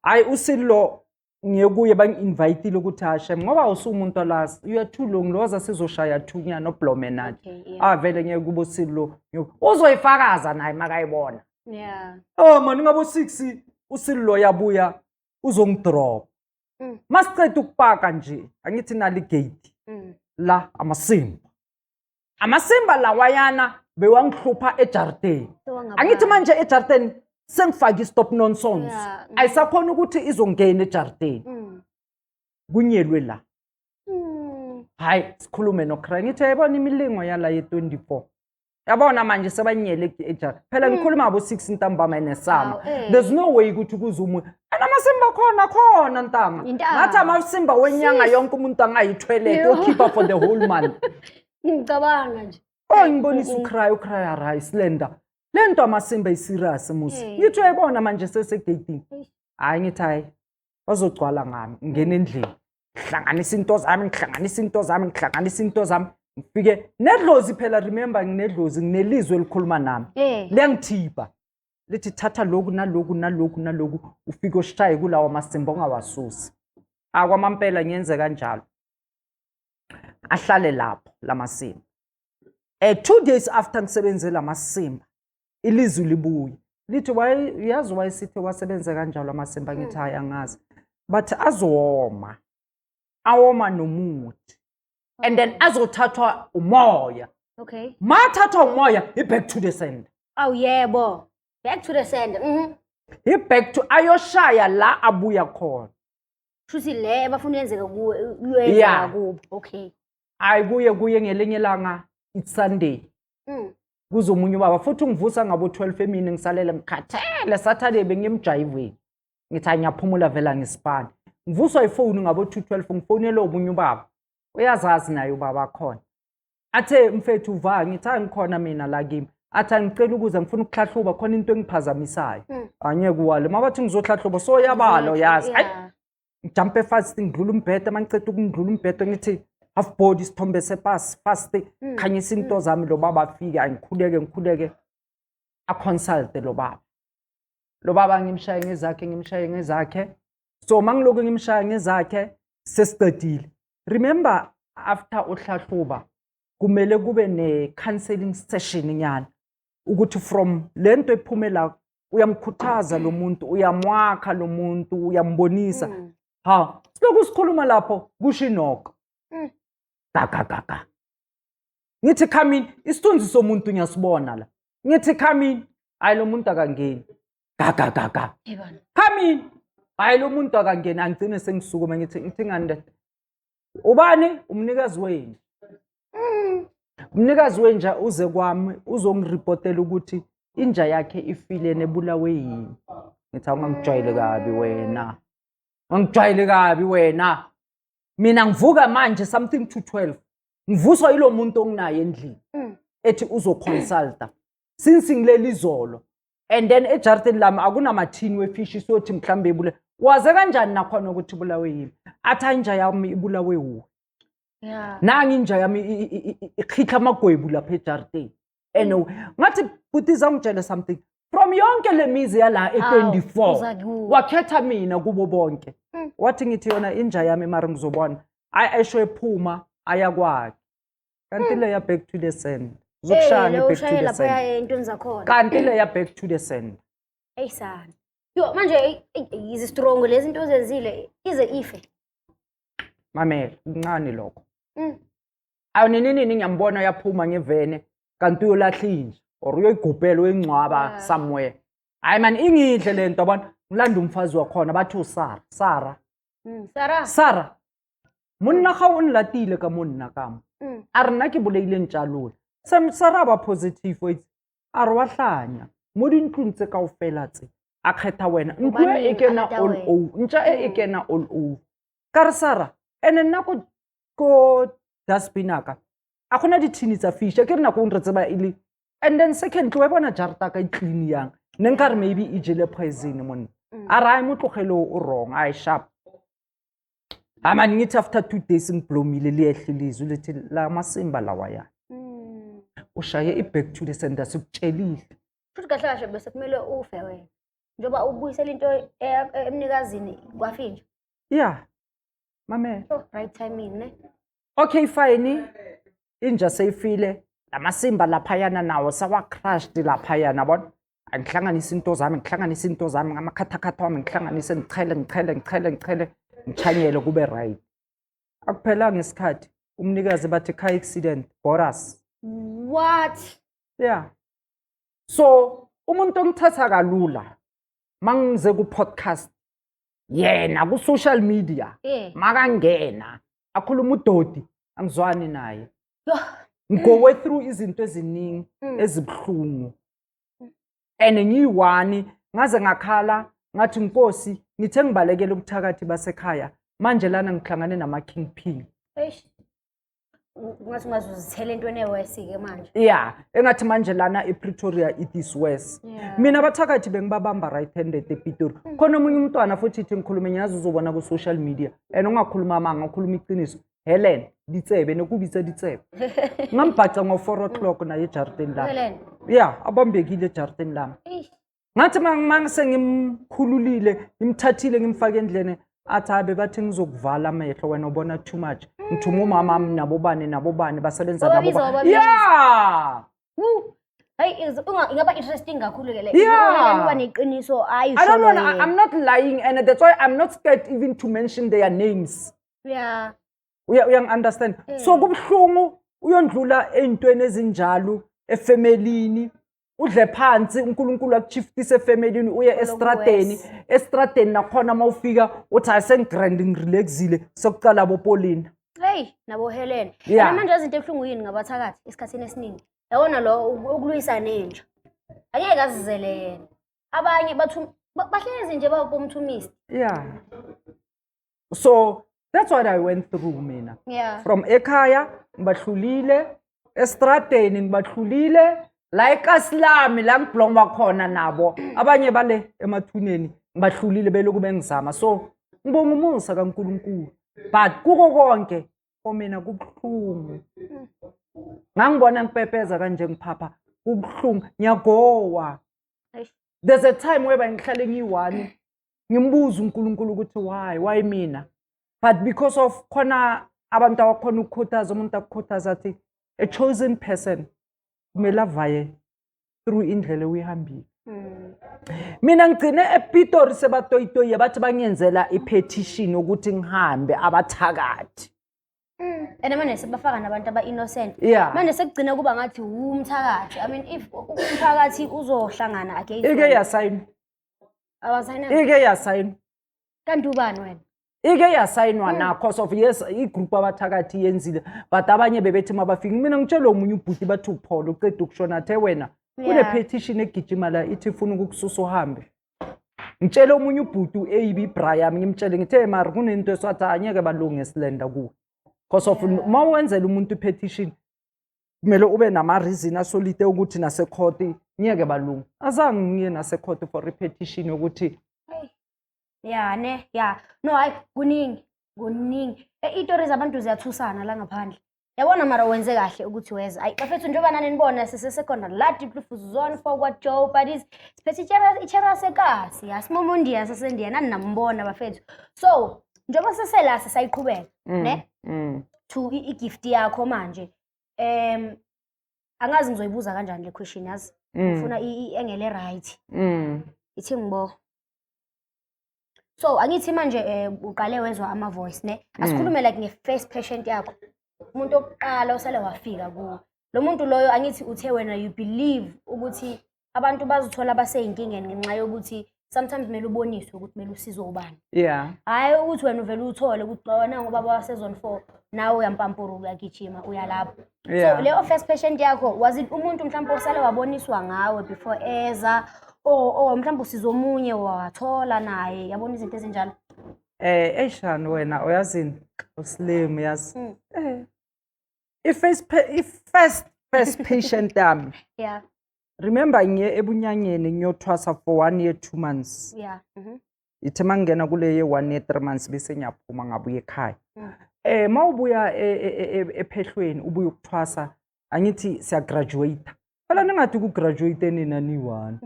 Hayi, uSillo ngiye kuye, bangi-invitile ukuthi hashem, ngoba usumuntu alazi, you are too long, lo waza sizoshaya thunyana oblome nathi. Ah, vele ngiye kubo Sillo, uzoyifakaza naye makayibona. Oh man, ngabo 6 uSillo yabuya uzongidrop. Masiceda ukupaka nje, angithi nali gate la, amasimba, amasimba lawayana bewangihlupha ejardeni. Angithi manje ejardeni sengifake i-stop nonsense. Ayisakhona ukuthi izongena ejardeni. Kunyelwe la. Hayi, sikhulume noCry, ngithi yayibona imilingo yala ye-24, yabona manje sebanyele ejardini phela. Ngikhuluma ngabo 6 ntambama enesama. Hawu, eh. There's no way ukuthi kuze umuntu anamasimba khona khona ntanga. Intanga. Ngathi amasimba wenyanga yonke umuntu angayithwelete, okhipha for the whole month. Ngicabanga nje. Oh, ngibonisa uCry, uCry arayi slender le nto, amasimba iserious musi. Ngithi uyayibona manje sesegeyitini. Eish. Hhayi, ngithi hayi, bazogcwala ngami. Ngingena endlini, ngihlanganisa into zami, ngihlanganisa into zami, ngihlanganisa into zami, ngifike nedlozi phela. Remember, nginedlozi, nginelizwi elikhuluma nami. Liyangithipha, lithi thatha lokhu naloku naloku naloku, ufike ushaye kulawa masimba, ungawasusi. Akwamampela ngiyenze kanjalo, ahlale lapho lamasimba. 2 days after ngisebenze lamasimba, ilizwi libuye lithi, "Waye uyazi wayesithe wasebenze kanjalo amasimba?" Ngithi hayi, angazi. But azowoma, awoma nomuthi, and then azothathwa umoya. Mathathwa umoya, i-back to the sender. Awu yebo. Back to the sender. I-back to, ayoshaya la abuya khona. Shuthi le bafuna yenzeka kuwe uyenzeka kubo. Okay. Hayi, kuye kuye ngelinye ilanga, it's Sunday, kuze omunye ubaba futhi ungivusa ngabo 12 emini, ngisalele ngikhathele. Saturday bengiyemjayivweni, ngithi hayi, ngiyaphumula vela ngisipani. Ngivuswa ifoni ngabo 2:12, ngifonele omunye ubaba, uyazazi naye ubaba khona. Athe, "Mfethu, uva?" Ngithi hayi, ngikhona mina la kimi. Athi, "Angicela ukuza, ngifuna ukuhlahluba, khona into engiphazamisayo." Angeke uwale mabathi ngizohlahluba, so yabalo yazi, hayi. Ngijampe fast, ngidlula umbhede. Uma ngiceda ukungidlula umbhede, ngithi half body, isithombe sepasi fast. Khanyisa into zami, lo baba afike, angikhuleke, ngikhuleke, aconsulte lo baba. Lo baba ngimshaye ngezakhe, ngimshaye ngezakhe. So uma ngilokhu ngimshaya ngezakhe, sesicedile. Remember, after uhlahluba kumele kube ne-counseling session nyana, ukuthi from le nto ephume la, uyamkhuthaza lo muntu, uyamwakha lo muntu, uyambonisa. Ha, silokhu sikhuluma lapho, kusho inoko. Ga ga ga ga. Ngithi, "Come in." Isithunzi somuntu ngiyasibona la. Ngithi, "Come in." Hayi, lo muntu akangeni. Ga ga ga ga. Yebana. "Come in." Hayi, lo muntu akangeni. Angigcine sengisukuma, ngithi ngani ndoda? Ubani umnikazi wenja? Umnikazi wenja uze kwami uzongiripotela ukuthi inja yakhe ifile nebulawe yini. Ngithi, "Awungangijwayele kabi wena. Ungangijwayele kabi wena. Mina ngivuka manje something to 12. Ngivuswa yilo muntu onginaye endlini. Ethi uzoconsulta. Since ngileli izolo. And then ejardini lami akunamathini wefishi, sothi mhlambe ibule. Waze kanjani nakhona ukuthi ibulawe yini?" Athi inja yami ibulawe wuwe. Nangi inja yami ikhihla amagwebu lapha ejardini. And ngathi, "Bhuti, ngitshele something. From yonke le mizi yala e24, uza kuwe. wakhetha mina kubo bonke." Wathi, "Ngithi yona inja yami, mara ngizobona." Ayi, esho ephuma aya kwakhe. Kanti le ya back to the sender. Uzokushaya Eh, lo nge back to ushaye the lapha sender. entweni zakhona. Kanti le ya back to the sender. Eyisana. Yo, manje yizi strong lezi zinto ozenzile ize ife. Mamela, kuncane lokho. Awu, nini nini, ngiyambona uyaphuma ngevene, kanti uyolahla inja or uyoyigubhela, uyingcwaba somewhere. Hayi man, ingidle le nto, yabona. Ngilanda umfazi wakhona, bathi uSara, Sara. Sara. Sara. Monna ga o nlatile ka monna ka mo. A re nna ke bolaile ntja lona. Sara ba positive wa itse. A re wa hlanya. Mo dintlong tse kaofela tse, a kgetha wena. Ntlo e e Hobaneng a kena rata all wena? over. Ntja e e kena all over. Ka re, "Sara, ene nna ko ko Dustbin aka a gona dithini tsa fish, ke re nako re tseba e le. And then secondly, wa bona jarta ka e clean yang, ne nkare maybe e jele poison, monna. A re, "Ae, mo tlogele, o wrong, ae, sharp." Amani ngithi after 2 days ngiblomile, liyehle ilizwi lithi la masimba lawaya. Ushaye i-back to the sender, sikutshelile. Futhi kahle kahle bese kumele ufe wena. Njengoba ubuyisela into emnikazini kwafinja. Yeah, mamela. Oh, right timing, ne? Okay, fine, inja seyifile, lamasimba laphayana nawo sawa-crushed laphayana, yabona. Angihlanganise into zami, ngihlanganise into zami ngamakhathakhatha wami, ngihlanganise, ngichele, ngichele, ngichele, ngichele, ngichanyele, kube right. Akuphelanga isikhathi, umnikazi bathi car accident, Boras. What? Yeah, so umuntu ongithatha kalula mangize ku-podcast, yena ku-social media, makangena akhuluma udodi, angizwani naye. Yoh. Ngigowe through izinto eziningi ezibuhlungu and ngiyi-one ngaze ngakhala ngathi, "Nkosi, ngithe ngibalekele ubuthakathi basekhaya, manje lana ngihlangane nama-kingpin." Eish. Ungathi ungazuzithela entweni e-worse-ke manje. Yeah, engathi manje lana ePretoria it is worse. Mina abathakathi bengibabamba right handed ePitori. Khona omunye umntwana futhi, ithi ngikhulume, ngiyazi uzobona ku-social media and ungakhuluma amanga, ukhuluma iqiniso. Helen Ditsebe, nokubitsa Ditsebe, ngambhaca ngo-4 o'clock naye ejarideni lami. Helen. Ya, abambekile ejarideni lami. Eish. Ngathi ma sengimkhululile, ngimthathile, ngimfake endlini, athi, "Abe bathi ngizokuvala amehlo, wena ubona too much, ngithuma umama wami nabobani nabobani basebenza nabo." Wababiza, wababiza. Ya. Woo. Hayi, ingaba interesting kakhulu ke le. Yeah. Uba neqiniso I don't ayisho. want. I'm not lying, and that's why I'm not scared even to mention their names. Uyangi-understand? So kubuhlungu uyondlula ey'ntweni ezinjalo efemelini, udle phansi, uNkulunkulu akushiftise efemelini uye estradeni. Worse. Estradeni nakhona uma ufika uthi, "Hayi, sengi-grand, ngirelaxile," sekucala bopolina. Hey, nabo Helen. Yeah. And manje izinto ebuhlungu yini ngabathakathi esikhathini esiningi? Yabona lo ukulwisa nenja. Angeke azizele yena. Abanye bathu bahlezi nje babomthumisi. Yeah, so that's what I went through mina. From ekhaya ngibahlulile, estradeni ngibahlulile, la ekasilami la ngiblongwa khona nabo, abanye bale emathuneni ngibahlulile, beloku bengizama. So ngibonga umusa kaNkulunkulu, but kuko konke for mina kubuhlungu. Ngangibona ngipepeza kanje, ngiphapha, kubuhlungu, ngiyagowa. Eish. There's a time whereby ngihlale ngiyi-one, ngimbuza uNkulunkulu ukuthi why mina, but because of khona abantu abakhona ukukhuthaza umuntu, akukhuthaza athi a chosen person kumele avaye through indlela uyihambile. Mina ngigcine ePitori sebatoyitoyi, bathi bangiyenzela i-petition ukuthi ngihambe, abathakathi. And manje sebafaka nabantu aba-innocent. Manje sekugcina kuba ngathi umthakathi. I mean, if umphakathi uzohlangana against Ike wena. Yasayinwa. Awasayinanga. Ike yasayinwa. Kanti ubani wena? Ike yasayinwa na cause of, yes, i-group abathakathi yenzile, but abanye bebethi mabafika, mina ngitshelwe omunye ubhuti, bathi uPaul uceda ukushona, athe wena kune-petition egijima la ithi ifuna ukukususa uhambe. Ngitshele omunye ubhuti u-ab Brian, ngimtshele ngithe, "Mari kunento eswathi angeke balunge esilenda kuwe," cause of uma wenzela umuntu i-petition kumele ube nama-reason a-solid ukuthi nasekhoti ngiyeke balunge. Azange ngiye nasekhoti for i-petition yokuthi Hey. Ya ne, ya. No, hayi, kuningi, kuningi. Iy'tori zabantu ziyathusana la ngaphandle. Yabona, mara wenze kahle ukuthi weza. Ayi bafethu, njengoba nani nibona, sisesekhona la Diepkloof Zone 4 kwa Joe Buddies. Siphethe ichera sekasi, asimomondiya sasendiya, nani nambona bafethu. So, njengoba sesela sisayiqhubeka, ne? To i-gift yakho manje. Angazi ngizoyibuza kanjani le question, yazi. Ngifuna i-angle right. Ithi ngibo. So angithi manje uqale wezwa ama voice, ne? Asikhulume like nge-first patient yakho. Umuntu okuqala osale wafika kuwo. Lo muntu loyo, angithi uthe wena you believe ukuthi abantu bazithola basey'nkingeni ngenxa yokuthi sometimes kumele uboniswe ukuthi kumele usizwe ubani. Hhayi ukuthi wena uvele uthole ukuthi wena ngoba wase-zone 4 nawe uyampampura, uyagijima, uyalapho. So leyo first patient yakho, was it umuntu mhlawumbe osale waboniswa ngawe before eza or mhlawumbe usizo omunye wathola naye, yabona, izinto ezinjalo? Eyishani wena, uyazini, uslim, yazi. I-first patient yami, remember, ngiye ebunyangeni ngiyothwasa for one year 2 months. Ithe uma ngingena kule ye 1 year 3 months, bese ngiyaphuma, ngabuya ekhaya. Mawubuya ephehlweni, ubuya ukuthwasa, angithi siyagraduate phela, ningathi ku-graduate nina ni-one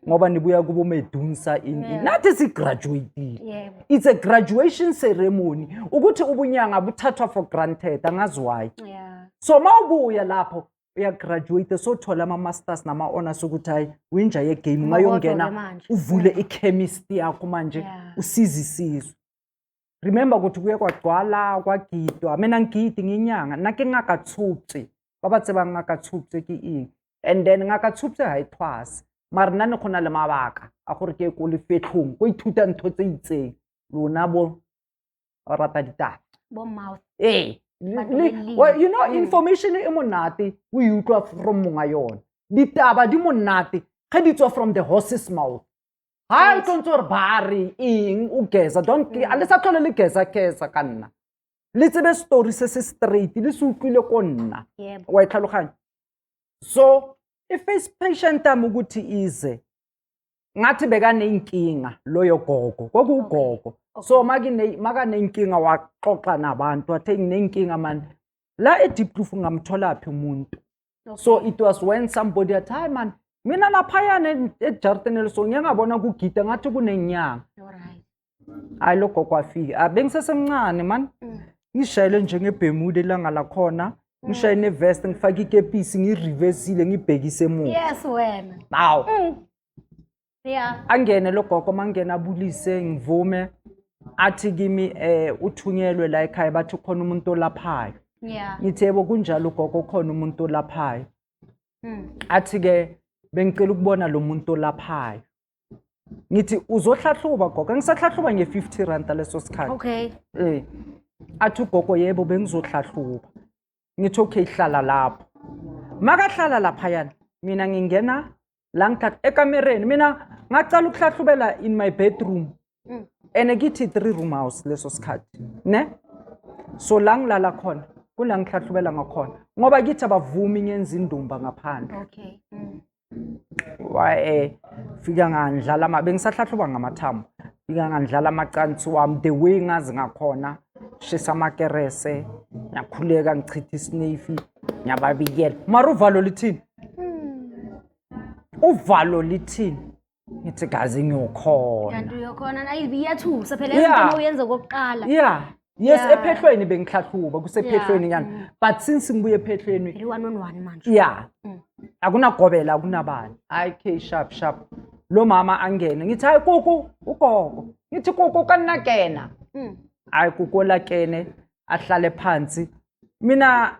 ngoba nibuya kubo medunsa in. Nathi sigraduatile. It's a graduation ceremony, ukuthi ubunyanga buthathwa for granted, angazi why. So mawubuya lapho uyagraduate, sothola ama-masters nama-honors, ukuthi hayi, winja yegame. Umakodwa-ke Ungayongena manje. uvule i-chemist yakho manje, usize isizwe. Remember ukuthi kuye kwagcwala, kwagidwa. Mina ngigidi nginyanga nna ke Ngaka Tshuptse, ba ba tsebang Ngaka Tshuptse ke eng. And then Ngaka Tshuptse ga e thwase, mare nna ne go na le mabaka a gore ke ye ko lefetlhong ko ithuta ntho tse itseng. Lona bo ba rata ditaba. Bo mouth. Ee. Batho ba. Well, information e monate o e utlwa from monga yone. Ditaba di monate ge di tswa from the horse's mouth. Ha o tlo ntse gore ba re eng, o geza don't a le sa tlhole le geza geza ka nna. Le tsebe story se se straight, le se utlwile ko nna. Wa e tlhaloganya? So i-first patient yami ukuthi ize, ngathi bekaneyinkinga loyo gogo, kwakuwugogo. So makaneyinkinga waxoxa nabantu, wathe ngineyinkinga mani la eDiepkloof, ngamtholaphi umuntu? So it was when somebody athi, hayi man, mina laphayana ejaridini, so ngiye ngabona kugida ngathi kunenyanga. Hayi, lo gogo afika. Ah, bengisesemncane man. Ngishayele njengebhemude ilanga lakhona, ngishaye nevest, ngifake ikepisi, ngirivesile, ngibhekise emuva. Yes wena. Hawu. Angene lo gogo, mangena abulise, ngivume, athi kimi uthunyelwe la ekhaya, bathi khona umuntu olaphayo. Ngithi yebo, kunjalo gogo, khona umuntu olaphayo. Athi ke bengicela ukubona lo muntu olaphayo. Ngithi uzohlahluba gogo, ngisahlahluba nge-50 rand leso sikhathi. Athi ugogo yebo, bengizohlahluba. Ngithi okay, hlala lapho. Makahlala laphayana, mina ngingena la, ngithatha ekamereni. Mina ngacala ukuhlahlubela in my bedroom. And kithi three room house leso sikhathi, ne? So la ngilala khona kula ngihlahlubela ngakhona, ngoba kithi abavumi ngenza indumba ngaphandle. Wa fika ngandlala ama bengisahlahluba ngamathambo, fika ngandlala amacansi wami the way ngazi ngakhona, shisa amakerese, ngiyakhuleka, ngichitha isnefi, ngiyababikela, mara uvalo lithini? Uvalo lithini? Ngithi gazi ngiyokhona. Kanti uyokhona na, iyathusa phela izinto uyenza okokuqala. Yeah, yes. Ephehlweni bengihlahluba kusephehlweni nyana, but since ngibuye ephehlweni Phela i-one on one manje. Yeah. Akunagobela, akunabani. Hayi, ke sharp sharp, lo mama angene, ngithi hayi kuku, ugogo, ngithi kuku kanakena. Hayi kuku lakene, ahlale phansi. Mina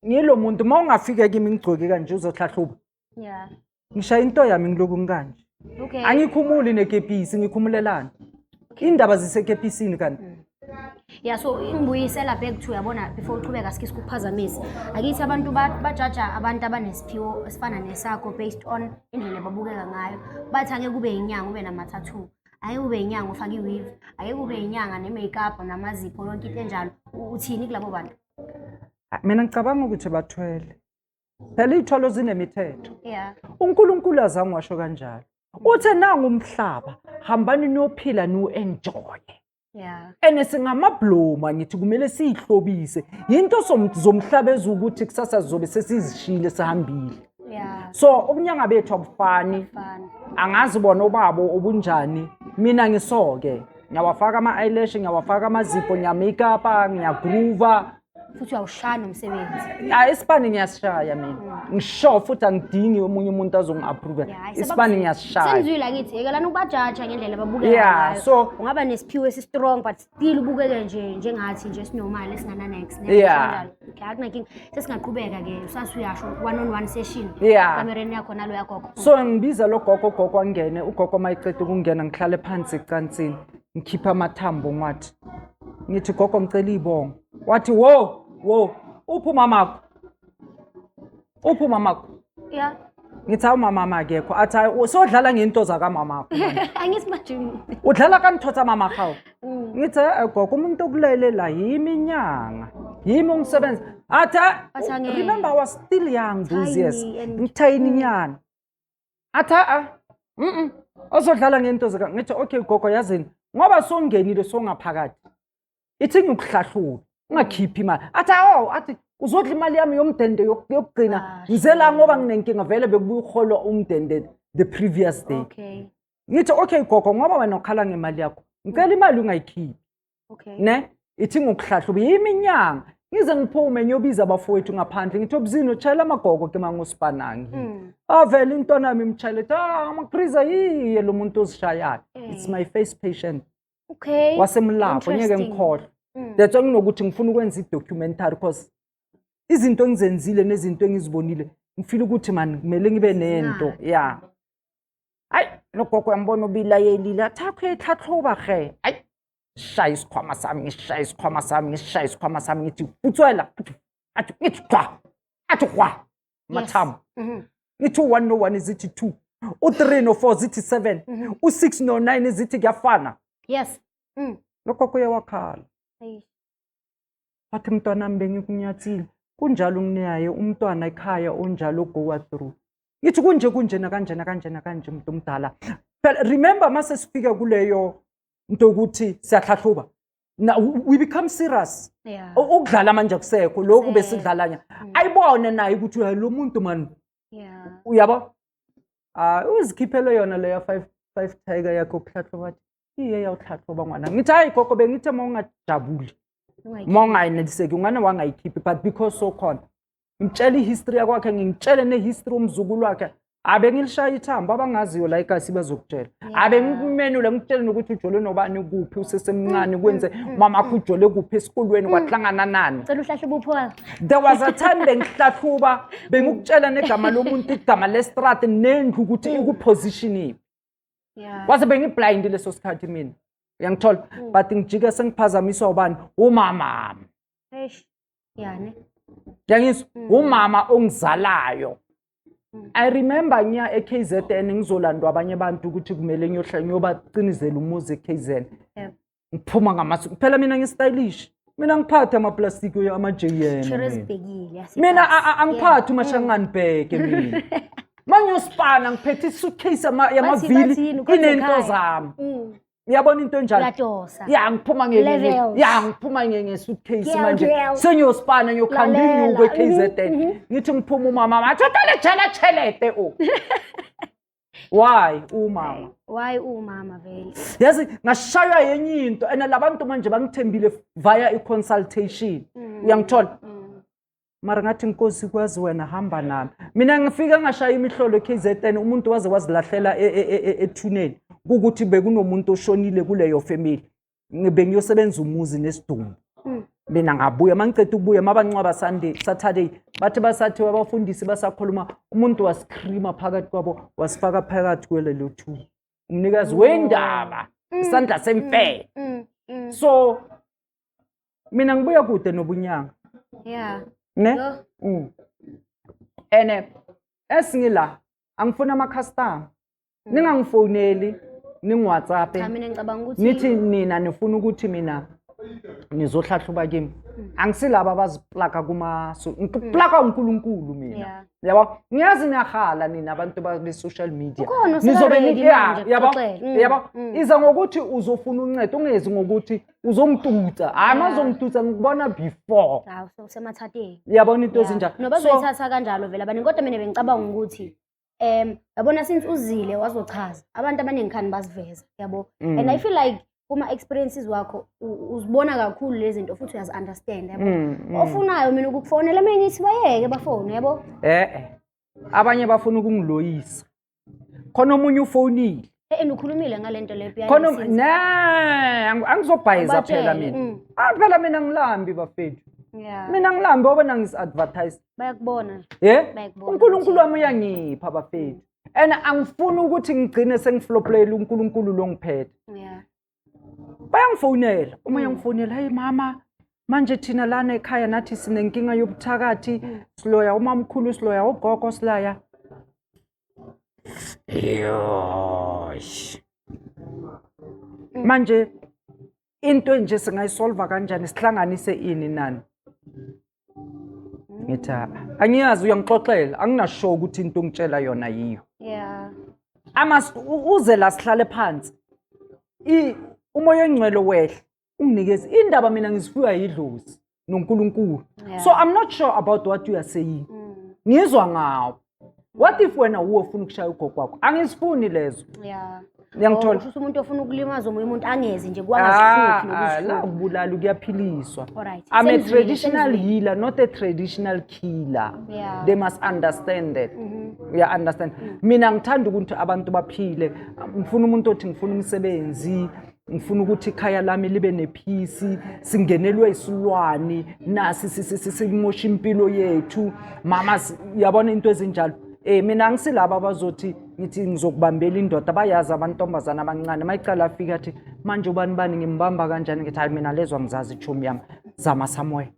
ngilo muntu, uma ungafika kimi ngigcoke kanje uzohlahluba, ngishaya into yami, ngiloku ngikanje. Angikhumuli nekepisi, ngikhumulelana indaba zisekepisini kanti. Yeah, so ingibuyisela back to, yabona, before uqhubeka, sike sikuphazamisa. Akithi abantu bajaja abantu abanesiphiwo esifana nesakho based on indlela ababukeka ngayo. Bathi ake kube inyanga ube nama-tattoo, ake kube inyanga ufake i-weave, ake kube inyanga ne-makeup namazipho, yonke into enjalo. Uthini kulabo bantu? Ah, mina ngicabanga ukuthi bathwele phela, iy'thwalo zinemithetho. UNkulunkulu azange washo kanjalo, uthe nangu umhlaba, hambani niyophila, niwu-enjoye. And singamabloma, ngithi kumele siyihlobise yinto zomhlaba ezukuthi kusasa zizobe sesizishile, sihambile. So ubunyanga bethu abufani. Fun. Angazi bona obabo obunjani, mina ngisoke ngiyawafaka ama-eyelash, ngiyawafaka amazipho, ngiya-make-upa, ngiyagroova. Futhi uyawushaya nomsebenzi. Ah, isipani ngiyasishaya mina, ngisho futhi angidingi omunye umuntu azongi-approve. Yeah, Isipani ngiyasishaya. Sengizwile, akithi yekelani ukubajaja ngendlela ababukeka ngayo. Ungaba nesiphiwo esi-strong but still ubukeke nje njengathi nje esinormal, esingana-nex. Okay, akunankinga, sesingaqhubeka-ke, usase uyasho one on one session kamereni yakho nalo yagogo. So ngibiza lo gogo, ugogo angene. Ugogo mayiceda ukungena, ngihlale phansi ecansini, ngikhipha amathambo, ngwathi ngithi gogo, ngicela iy'bongo. Wathi wo wo, uphi umamakho, uphi umamakho? Ngithi hawu, umama akekho. Athi hayi, sodlala ngento zakamamakho manje. Angithi manje Udlala ka ntho tsa mama gago. Ngithi, "Eh, gogo, umuntu okulayele la yimi inyanga." Yimi ongisebenza. Athi Athi angeke. Remember, I was still young those years. Tiny and- Ngithayini nyana. Athi a ozodlala ngento zika. Ngithi, "Okay gogo, yazini, ngoba songenile songaphakathi, ithi ngikuhlahlule, ungakhiphi imali." Athi, "Awu," athi, "uzodla imali yami yomdende yokugcina." Ah, Ngize la ngoba nginenkinga vele, bekubuya uholwa umdende the previous day. Ngithi, "Okay gogo, ngoba wena ukhala ngemali yakho, ngicela imali ungayikhiphi." Ne, ithi ngokuhlahlube yimi inyanga, ngize ngiphume ngiyobiza abafowethu ngaphandle. Ngithi, "Obuzini, utshayela amagogo ke mangosipanangi." Avele intwana yami imtshayele, ethi, "Ah, amakriza yiye lo muntu ozishayayo." It's my first patient wasemlapho, ngeke ngikhohlwe. That's why nginokuthi ngifuna ukwenza i-documentary, because izinto engizenzile nezinto engizibonile, ngifile ukuthi man, kumele ngibe nento. Zinake. Ya, hayi, lo gogo uyambona ubilayelile, athi akho uyayitlhatlhoba he. Hayi, shaya isikhwama sami, ngishaye isikhwama sami, ngishaye isikhwama sami, ngithi, "Futswela." Athi, ngithi gwa, athi gwa mathambo. Ngithi u-1 no-1 zithi 2, u-3 no-4 zithi 7, u-6 no-9 zithi kuyafana. Lo gogo uyawakhala. Eish. Wathi, "Mntwanami, bengikunyathile kunjalo, nginaye umntwana ekhaya onjalo, go through." Ngithi, "Kunje kunje, nakanje nakanje nakanje, muntu omdala." Phela remember, mase sifika kuleyo nto ukuthi siyahlahluba na, we become serious. Ukudlala manje akusekho lokhu. Akusekho. Besidlalanya, ayibone naye ukuthi uya lo muntu man. Uyabo, ah, uzikhiphele yona leya 5 5 tiger yakho ukuhlahluba, athi iye yawuhlahluba ngwana. Ngithi, "Hayi gogo, bengithe uma ungajabuli, uma ungayeneliseki, ungane wangayikhiphi, but because sokhona." Ngitshela i-history yakwakhe, ngingitshele ne-history umzukulu wakhe. Abe ngilishaya ithambo, abangaziyo la ikasi bazokutshela. Abe ngikumenule, ngikutshele nokuthi ujole nobani kuphi usesemncane, kwenze mama akho ujole kuphi esikolweni, kwahlangana nani. Cela uhlahle ubuphola. There was a time bengihlahluba, bengikutshela negama lomuntu, igama lestrati nendlu ukuthi ikuposition iphi. Waze bengiblind leso sikhathi mina, uyangithola? But ngijike sengiphazamiswa ubani? Umama. Eish. Yeah, ne. Yangizwa? Umama ongizalayo. I remember ngiya e-KZN, ngizolandwa abanye abantu ukuthi kumele ngiyohlala ngiyobacinizela umuzi e-KZN. Ngiphuma ngamasu phela mina, ngistylish mina, ngiphathe amaplastiki ama-JM. Sure. Mina. Ezibhekile. Mina angiphathi umashangani bheke mina. Ma ngiyosipana ngiphethe isuitcase yamavili Bathini, ukhonze inento ekhaya. zami. Uyabona into enjalo? Uyadosa. Ya, ngiphuma Levels. ya, ngiphuma nge-suitcase Girl, manje. girl. Sengiyosipana, ngiyokhanda Lalela. inyuko e-KZN. Ngithi ngiphuma, umama athi, "Utale tshela tshelete o." Why umama? Why umama vele? Yazi ngashaywa yenye into, and labantu manje bangithembile via i-consultation, uyangithola? Mara ngathi, "Nkosi, kwazi wena, hamba nami." Mina ngifika ngashaya imihlolo e-KZN, umuntu waze wazilahlela ethuneni, kukuthi bekunomuntu oshonile kuleyo family. Bengiyosebenza umuzi nesidumbu. Mina ngabuya, mangiceda ukubuya, mabancwaba Sunday, Saturday, bathi basathi abafundisi basakhuluma, umuntu wascreama phakathi kwabo, wasifaka phakathi kwelelo thuna, umnikazi wendaba, isandla semfene. So mina ngibuya kude nobunyanga. Ne. Yo. Ene esingila angifuna ama-customer, ningangifoneli, ningiwhatsapp. Cha, mina ngicabanga ukuthi Nithi nina nifuna ukuthi mina nizohlahluba kimi, angisilaba abaziplaka kuma, so ngiplaka uNkulunkulu mina. Yabo, ngiyazi niyahala nina abantu be-social media. Ukhona Nizobe oseka-ready ya, manje yabo, kuxoxela. Yabo, iza ngokuthi uzofuna uncedo, ungezi ngokuthi uzongitutsa. Hayi, ma uzongitutsa ngikubona before. Hawu, usemathateni. Uyabona into ezinjalo? No, So bazoyithatha kanjalo vele abaningi, kodwa mina bengicabanga ukuthi yabona, since uzile wazochaza, abantu abaningi khani baziveza, yabo, and I feel like kuma-experiences wakho uzibona kakhulu lezi zinto futhi uyazi-understand, yabo. Ofunayo mina ukukufonela, mina ngithi bayeke bafone, yabo. Eh, abanye bafuna ukungiloyisa. Khona omunye ufonile. And ukhulumile ngale nto leyo behind Khona the scenes. ne angizobhayiza phela Ubatshele, mina. Ah, phela mina ngilambi bafethu. Mina ngilambi, wabona ngisi-advertise. Bayakubona. Ye? Bayakubona. UNkulunkulu wami uyangipha bafethu. And angifuni ukuthi ngigcine sengifloplayela uNkulunkulu lo ngiphethe. Bayangifonela. Uma yangifonela, "Hey mama, manje thina lana ekhaya nathi sinenkinga yobuthakathi, siloya umamkhulu, siloya ugogo, silaya." Yosh. Manje into nje singayisolva kanjani, sihlanganise ini nani? Ngithi, "Ah, angiyazi, uyangixoxela, anginasure ukuthi into ongitshela yona yiyo." Uze la sihlale phansi, umoya ongcwele wehle unginikeze indaba. Mina ngizifuywa yidlozi noNkulunkulu. So I'm not sure about what you are saying. Ngizwa ngawo. What if wena uwe ufuna ukushaya ugogo wakho? Angizifuni lezo. Uyangithola? Oh, kusho ukuthi umuntu ofuna ukulimaza omunye umuntu angezi nje Ah, kwangazihluphi ah, la nokuzihlupha. Ukubulala kuyaphiliswa. Alright. I'm a Sengizwile, traditional sengizwile. healer, not a traditional killer. They must understand that. Uya understand? Mina ngithanda ukuthi abantu baphile. Ngifuna umuntu othi, "Ngifuna umsebenzi, ngifuna ukuthi ikhaya lami libe nepeace, singenelwe isilwane nasi simosha impilo yethu, mama." Uyabona into ezinjalo. Mina angisilaba abazothi ngithi ngizokubambela indoda. Bayazi amantombazana abancane, mayicala afika athi, "Manje ubani bani ngimbamba kanjani?" Ngithi, "Hayi, mina lezwa ngizazi, ichomi yami, zama somewhere."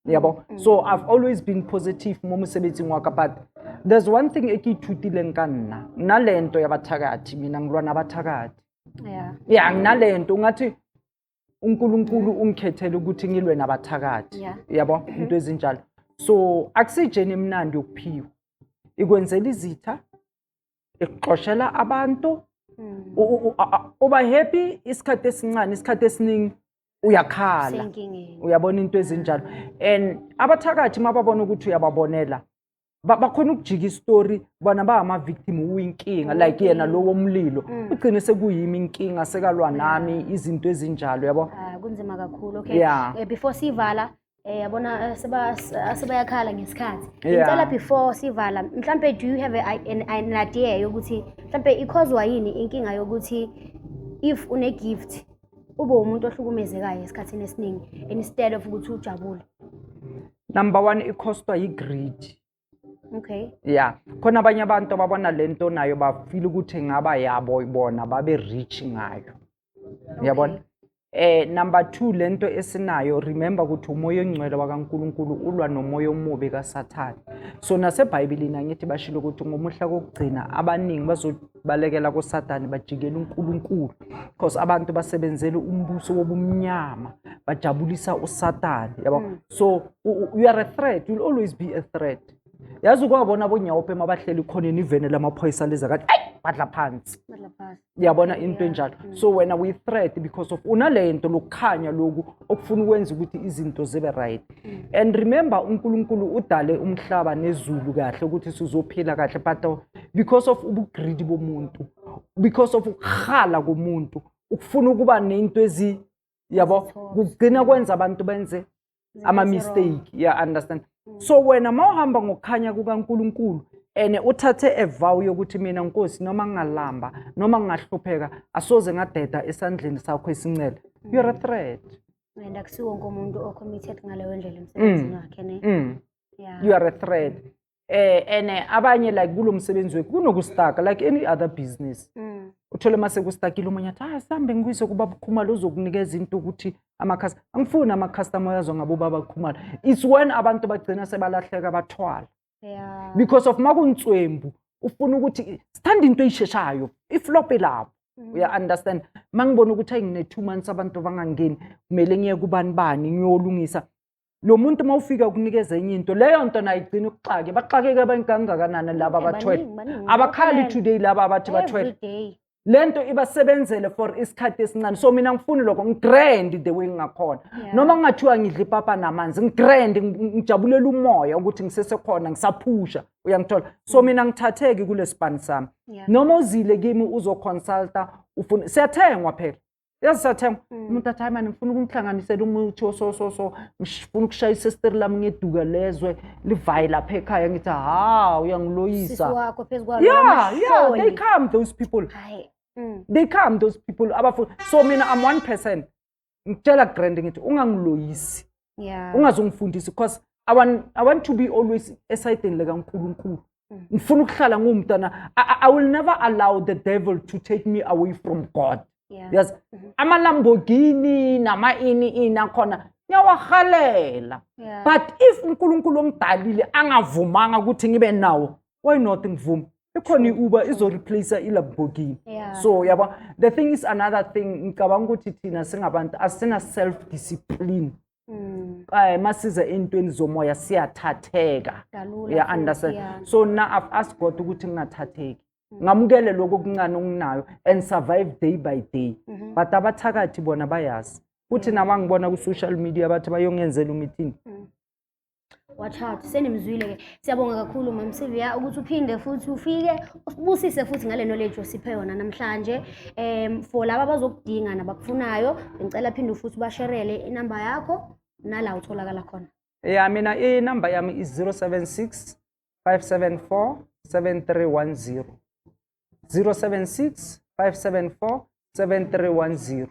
Yabo, so I've always been positive mo mosebetsing wa ka, but there's one thing e ke ithutileng ka nna nalento yabathakathi. Mina ngilwa nabathakathi. Ya, nginalento ungathi uNkulunkulu ungikhethele ukuthi ngilwe nabathakathi. Yabo, into ezinjalo. So akusijeni emnandi yokuphiwa, ikwenzela izitha, ikuxoshela abantu. Uba happy isikhathi esincane, isikhathi esiningi uyakhala. Senkingeni. Uyabona into ezinjalo. And abathakathi uma babona ukuthi uyababonela, bakhona ukujika isitori, bona ba ama-victim, uyinkinga, like yena lo womlilo, ugcine sekuyimi inkinga, sekalwa nami, izinto ezinjalo, yabo. Ah, kunzima kakhulu. Okay. Yeah. Before sivala, yabona, sebayakhala ngesikhathi. Yeah. Ngicela before sivala, mhlambe do you have an idea yokuthi mhlambe icauswa yini inkinga yokuthi if une gift ube umuntu ohlukumezekayo esikhathini esiningi instead of ukuthi ujabule? Number one, icostwa yi-greed. Ya, khona abanye abantu ababona le nto nayo, bafeel ukuthi ngaba yabo bona, babe rich ngayo, uyabona. Number 2, lento esinayo, remember ukuthi umoya ongcwele wakaNkuluNkulu ulwa nomoya omubi kaSathane. So naseBhayibhelini angithi bashilo ukuthi ngomuhla kokugcina abaningi bazobalekela kuSathane, bajikela uNkulunkulu, because abantu basebenzela umbuso wobumnyama, bajabulisa uSathane, yabo. So you are a threat, you'll always be a threat. Yazi ukwabona bonyawope mabahleli khona ivene lamaphoyisa leza kathi ayi badla phansi. Badla phasi. Uyabona into enjalo. So wena uyi-threat because of unalento lokukhanya loku okufuna ukwenza ukuthi izinto zibe right. And remember, uNkulunkulu udale umhlaba nezulu kahle ukuthi sizophila kahle, but because of ubugreedy bomuntu, because of ukuhala komuntu, ukufuna ukuba nento ezi, yabo, kugcina kwenza abantu benze Izinto ama-mistake, yeah, understand? So wena uma uhamba ngokukhanya kukaNkulunkulu and uthathe a vow yokuthi, "Mina Nkosi, noma ngingalamba noma ngingahlupheka, asoze ngadeda esandleni sakho esincele," you're a threat. And akusiwo wonke umuntu o-committed ngaleyo ndlela emsebenzini wakhe, ne? You are a threat. And abanye, like kulo msebenzi wethu kunokustaka like any other business. Uthole mase kustakile, omunye athi, "Ah, sihambe ngikuyise kubaba Khumalo, uzokunikeza into ukuthi amakhasi." Angifuni ama-customer yazwa ngabo baba Khumalo. It's when abantu bagcina sebalahleka, bathwala because of makuntswembu, ufuna ukuthi sithanda into eyisheshayo, iflop lapho. Uya understand? Mangibona ukuthi ayi, ngine 2 months abantu bangangeni, kumele ngiye kubani bani ngiyolungisa lo muntu. Uma ufika ukunikeza enye into, leyo nto nayo igcina ukuxake. Baxakeke kangakanani laba abathwele? Baningi, baningi. Abakhali Ngiyakholelwa. today laba abathi bathwele. Every day. Lento ibasebenzele for isikhathi esincane. So mina ngifuni lokho, ngigrand the way ngingakhona. Noma kungathiwa ngidla ipapa namanzi, ngigrand, ngijabulela umoya ukuthi ngisesekhona, ngisaphusha, uyangithola? So mina ngithatheki kule sipani sami. Noma uzile kimi uzoconsulta, ufuna, siyathengwa phela, yazi, siyathengwa. Umuntu athi, "Hayi mani, ngifuna ukungihlanganisela umuthi oso so so, ngifuna ukushaya isesteri lami ngeduka lezwe livaye lapha ekhaya." Ngithi, "Ha, Sisi uyangiloyisa." wakho phezu kwalo Yeah, they amashoni. come, those people. Hayi. They come, those people abafuna. So mina I'm one person, ngitshela grand, ngithi, "Ungangiloyisi." Ungazongifundisi because I want to be always esayidini likaNkulunkulu. Ngifuna ukuhlala nguwumntwana. I will never allow the devil to take me away from God. Yes, ama-Lamborghini nama-ini ini akhona ngiyawahalela, but if uNkulunkulu ongidalile angavumanga ukuthi ngibe nawo, why not ngivume? Ikhona i-Uber izoreplace i-Lamborghini. So yabo, the thing is, another thing, ngicabanga ukuthi thina singabantu asina self discipline. Masiza entweni zomoya siyathatheka. Kalula Yeah, futhi, understand. So now I've asked God ukuthi ngingathatheki, ngamukele lokho okuncane okunayo and survive day by day. But abathakathi bona bayazi futhi nama ngibona ku-social media bathi bayongenzela umithini. Watch out, senimzwile ke. Siyabonga kakhulu, Mam Sylvia, ukuthi uphinde futhi ufike usibusise futhi ngale knowledge osiphe yona namhlanje. For laba abazokudinga nabakufunayo, ngicela phinde futhi ubasherele inamba yakho nala utholakala khona. Ya, mina inamba yami is 076 574 7310, 076 574 7310.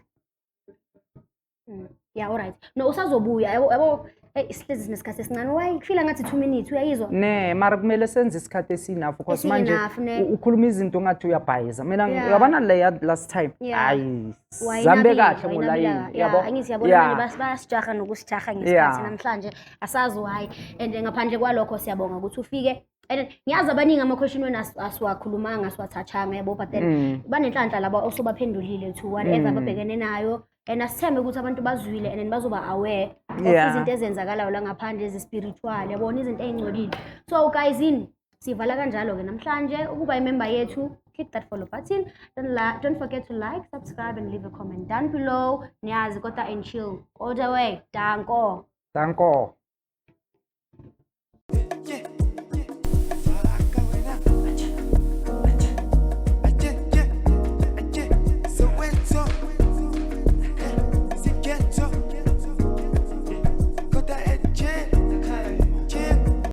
Yeah, alright. No, usazobuya, yabo yabo. Hey, sihlezi sinesikhathi esincane. Why kufila ngathi 2 minutes, uyayizwa? Ne, mara kumele senze isikhathi esi-enough because manje Esi-enough, ne. ukhuluma izinto ngathi uyabhayiza. Mina uyabona leya last time, hayi, Wayinabile, zambe kahle wayinabile ngolayini, yeah, yabo. Angithi yabona manje bayasijaha nokusijaha ngesikhathi namhlanje, asazi why. And ngaphandle kwalokho, siyabonga ukuthi ufike and ngiyazi abaningi ama-question wena asiwakhulumanga, asiwathathanga, yabo, but then banenhlanhla laba osobaphendulile to whatever ababhekene nayo and asithembe ukuthi abantu bazwile and then bazoba aware of izinto ezenzakalayo la ngaphandle ezi-spiritual, yabona, izinto ey'ngcolile. So guys, in sivala kanjalo-ke namhlanje. Ukuba imember yethu, click that follow button. Don't forget to like, subscribe and leave a comment down below. Niyazi kodwa, and chill all the way. Danko. Danko.